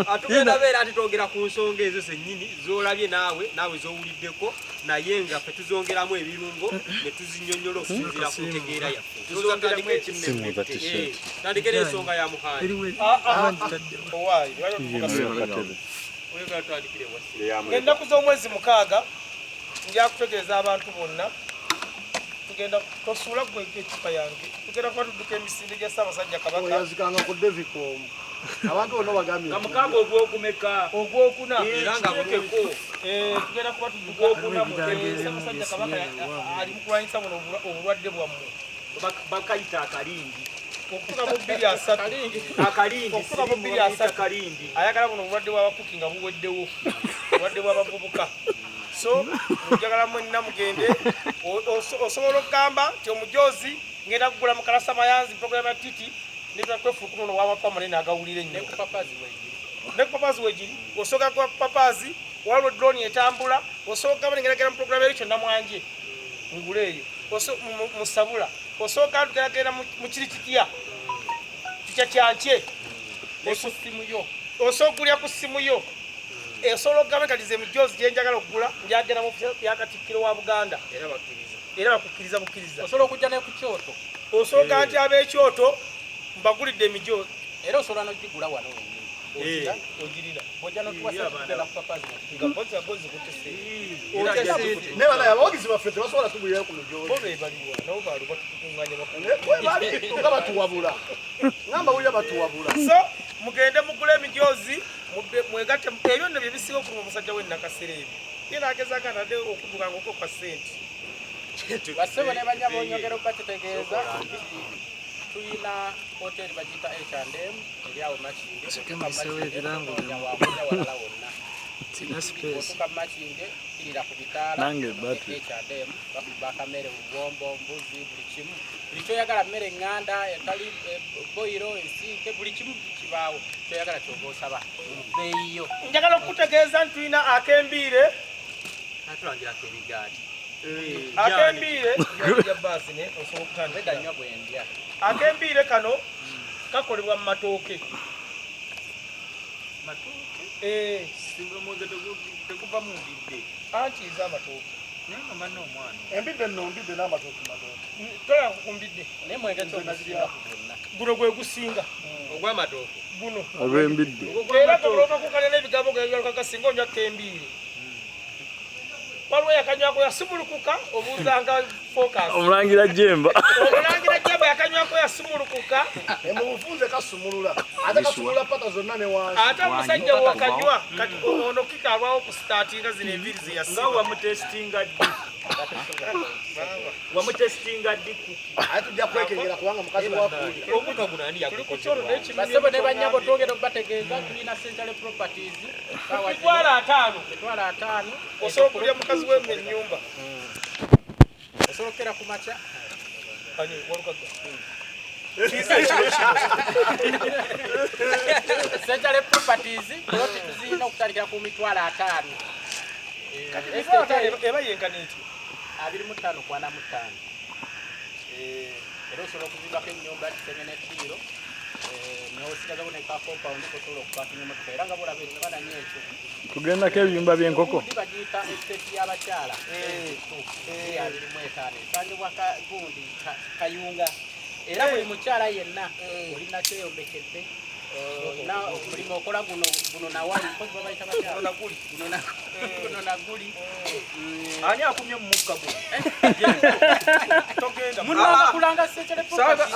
Atugenda beera ati twogera ku nsonga ezo zennyini z'olabye naawe z'owuliddeko naye nga ffe tuzongeramu ebirungo ne tuzinnyonnyola okusinziira ku ntegeera yaffe. Tandike n'ensonga ya Muhangi. Ennaku z'omwezi 6 nja kutegeeza abantu bonna tugenda tosuula gwe eccupa yange tugenda kuba tudduka emisinde gya Ssaabasajja Kabaka. Oyazikanga ku Devicom. Abantu bonna bagambye nga mukaaga ogwokumeka ogwokuna era nga bulungi. Tugenda kuba tudduka ogwokuna Ssaabasajja Kabaka ali mu kulwanyisa buno obulwadde bwammwe bakayita akalindi okutuuka mu 2030 akalindi okutuuka mu 2030 kalindi ayagala buno obulwadde bw'abakuki nga buweddewo obulwadde bw'abavubuka. So njagala mwenna mugende osobola okugamba nti omujozi ngenda kugula mukalasa mayanzi program ya titi neza kwefukuno no wamatu amanene agawulira ennyo ne ku papazi wegiri osooka ku papazi waliwo drone etambula osooka okugamba ngeragera mu program eri kyonna mwanje ngule eyo musabula osooka tugeragera mu kiri kitya kitya kyankye osooka okulya ku ssimu yo osobola okugamba kati ze emijozi gye njagala okugula njagenda mu ya Katikkiro wa Buganda era bakukkiriza bukkiriza osobola okujja ne ku kyoto osooka nti ab'ekyoto mbagulidde emijozi era osobola n'ogigula wano wennyini ogirina bw'ojja n'otuwasa tugenda ku papazi nga mpozi kutese Ne bana abawagizi baffe tebasobola tugulirayo ku mijozi. Bo be baliwa nabo baaluba tukuŋŋaanya bakuŋŋaanya. Nga batuwabula. Ngamba wulira batuwabula. So mugende mugule emijozi mwegatte ebyo nno bye bisinga okuluma omusajja w'e Nakasero ebyo. Ye n'agezaako atadde okudduka ng'okwo kwa ssente. Bassebo ne bannyabo nyongera okubategeeza nti tulina hoteri bagiyita H&M eri awo Makindye. Walala wonna. Otuuka Makindye kirira ku bitaala H&M bakuba akamere, bubombo, mbuzi, buli kimu. Buli kyoyagala mmere ŋŋanda, etali boyiro, ensiike, buli kimu kibaawo. Kyoyagala ky'oba osaba mu bbeeyi yo. Njagala okukutegeeza nti tulina akembiire. Atulangirako ebigaati. Akembiire ya baasi ne osobola okutandika. Nywa bwe ndya. Akembiire kano kakolebwa mu matooke. Matooke? Singa omwenge teguva mu mbidde. Anti ez'amatooke. Naye nga manna omwana. Embidde nno mbidde n'amatooke matooke. Tola ku mbidde. Naye mwenge ki ogusinga ku byonna? Guno gwe gusinga. Ogw'amatooke. Guno. Ogw'embidde. Era goloka kukanya n'ebigambo nga gasinga onywa kembiire. Waliwo yakanywako yasumulukuka obuuzanga focus. Omulangira Jemba. Omulangira Jemba yakanywako yasumulukuka. Mu bufunze kasumulula. Ate kasumulula pata zonna ne wansi. Ate omusajja wakanywa kati ono kika alwawo okusitaatinga zino enviiri ze yasiba. Nga wamutesitinga ddi? Wamutesitinga ddi Cookie? Ate tujja kwekengera kubanga mukazi wakuwulira. Omuka guno ani yagukoze? Bassebo ne bannyabo twongera okubategeeza tulina Century Properties. 50,000. 50,000. Osobola okulya mukazi w'emme ennyumba. Osobola okukera ku makya. Ani walukaga. Century Properties ploti tuzirina okutandikira ku 50,000. Kati 50,000 eba yenkana etya? 25 ku 45. Era osobola okuzimbako ennyumba kisenge n'eddiiro n'osigazawo ne ka compound kosobola okupakinga emmotoka era nga bw'olaba ekifaananyi ekyo. Tugendako ebiyumba by'enkoko. Bagiyita estate y'abakyala 25 esangibwa gundi Kayunga. Era buli mukyala yenna olina kyeyombekedde Omulimu okola guno guno nawali mpozi babayita batya? Guno naguli. Ani akumye mu mukka guno? Togenda. Munanga kulanga Century Property.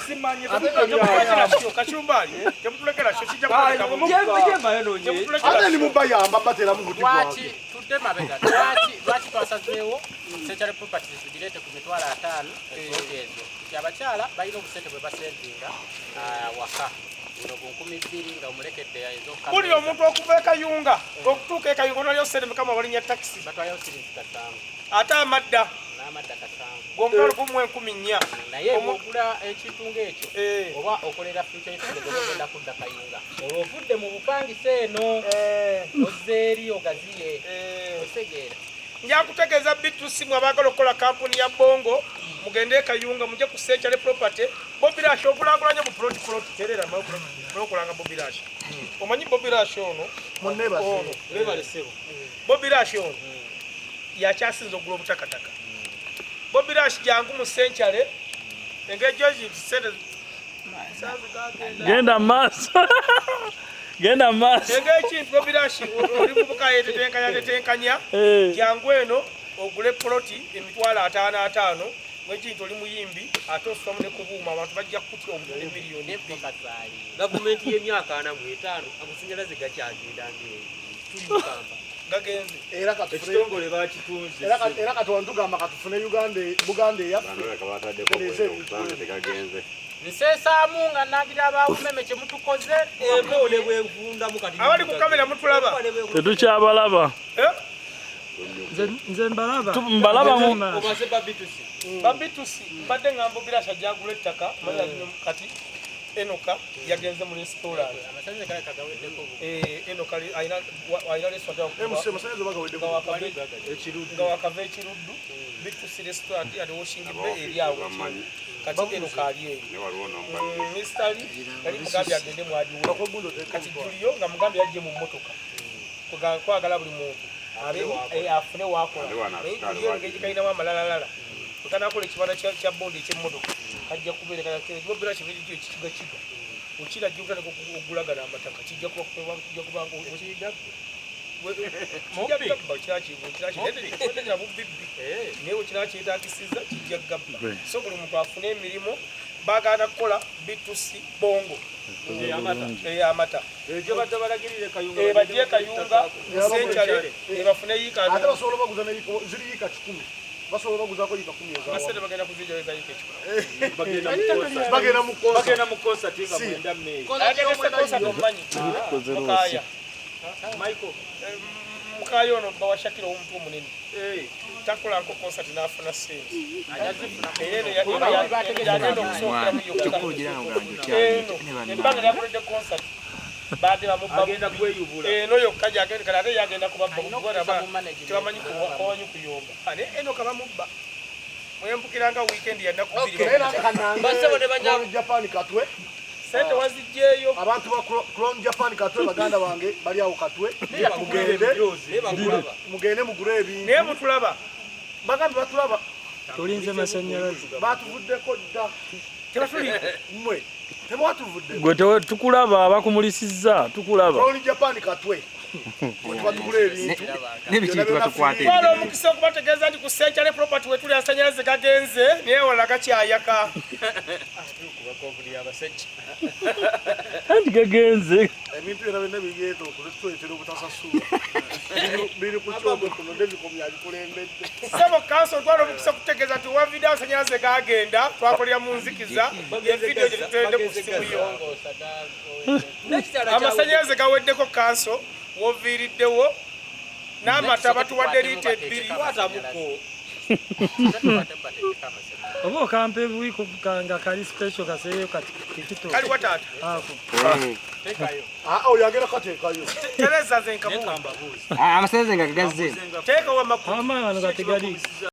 Simanyi kachumbali. Temutulekera sho kijja kuleka. Ate ni mubayamba batera mu buti bwabwe. Lwaki tudde mabega? Lwaki twasazeewo Century Properties tugireete ku mitwalo 5 ezo ezo. Nti abakyala balina obusente bwe basevinga waka. Buno bu 2000 nga omulekedde ez'okukamera. Buli omuntu okuva e Kayunga okutuuka e Kayunga onalyo ssente mukama balinnya takisi. Batwalayo siringi 7. Ate amadda. N'amadda 7. Gw'omutwalo gumu 1400. Naye bw'ogula ekintu ng'ekyo oba okolera future y'okugenda kudda Kayunga. Olwo ovudde mu bupangisa eno ozze eri ogaziye otegeera. Nja kutegeeza B2C mwe abaagala okukola kampuni ya Bongo mugende e Kayunga mujje ku Century Property. Bobby Rush okulaakulanya bu plot plot terera mulokulanga Bobby Rush. Omanyi Bobby Rush ono munneebase. Webale ssebo. Bobby Rush ono yakyasinze okugula obutakataka. Bobby Rush jangu mu Century engeri gy'ozisente Genda maaso. Genda maaso. Engeri kintu Bobby Rush oli mubuka yetetenkanya tetenkanya jangu eno ogule ploti emitwalo 55 mwekintu oli muyimbi ate osoma ne kubuuma abantu bajja kutya obudde miliyoni 2. Gavumenti y'emyaka 45 amasannyalaze gakyagenda ng'eyo. Tuli mu Kampala. Gagenze. Era katufune ekitongole bakitunze. Era katwantugamba katufune Uganda Buganda eyaffe. Nseesaamu nga nangira abaawumeme kye mutukoze. Empewo ne bwevundamu kati. Abali ku kamera mutulaba. Tetukyabalaba. Nze mbalaba. Mbalaba mu obaze babitusi. Babitusi mbadde ngamba Bobby Rush ajja agula ettaka kati Enoka yagenze mu restaurant. Amasannyalaze kale kagaweddeko. Enoka alina restaurant nga wakava Ekiruddu. Bitusi restaurant ate washing bay eri awo. Kati Enoka ali eyo. Mr. Lee yali mugambye agende mu adiwo. Kati Julio nga mugambye yajje mu mmotoka. Kwagala buli muntu afune wakola. Naye Julio engeri kalinamu amalalalala. Otanakola ekibanda kya bondi eky'emmotoka kajja kubeereka Bobby Rush engeri kikiga kiga. Okira ajja kutandika okugulagana amataka kijja kuba naye kina kyetaagisiza kijja kugabba. So buli muntu afune emirimu baagaana kukola B2C Bongo ey'amata. Egyo badde balagirire Kayunga. Bajje Kayunga Century bafune yiika. Ate basobola baguza ziri yiika 100. Basobola baguzako yiika 10 ezawa. Basente bagenda kuzijja eza yiika 100. Bagenda mu concert. Bagenda mu concert nga 9 May. Agenda concert omanyi. Mukaya. Michael. Mukaya ono bba wa Shakira ow'omutwe omunene. Takola nko concert n'afuna ssente. Era yagenda okusookera mu yokka. Ebbanga lyakoledde concert. Baadde bamubba agenda kweyubula. Eno yokka gyagenda kati ate yagenda kubabba tebamanyi kuyomba. Naye Enoka bamubba. Mwempukiranga weekend ya nnaku 2. Japan Katwe. Sente wazijjeeyo. Abantu ba Crown Japan Katwe baganda bange bali awo Katwe. Mugende mugule ebintu. Naye mutulaba. Bagambe batulaba. Tulinze masannyalaze. Batuvuddeko dda. Tebatuli. Mmwe. Temwatuvudde. Gwe tukulaba abakumulisiza tukulaba. Crown Japan Katwe. Twala omukisa okubategeeza nti ku Century Property we tuli amasannyalaze gagenze naye wala gakyayaka. Anti gagenze. Ebintu byonna byonna bigeeta okutuleetera obutasasulwa. Biri ku kyogo kuno David yabikulembedde. Ssebo kanso twala omukisa okutegeeza nti wa vidiyo amasannyalaze gagenda twakolera mu nzikiza ye vidiyo gye tuteredde ku ssimu yo. Amasannyalaze gaweddeko kanso woviiriddewo n'amata batuwadde liita 2. Oba okampa ebiwiiko nga kali special kaseeyo kati kikito. Kali wa taata? Ako. Oyo agenda kateekayo. Tereza ze nkamuwa. Amasannyalaze nga gazze. Teeka wa makulu. Amaanyi wano gategali.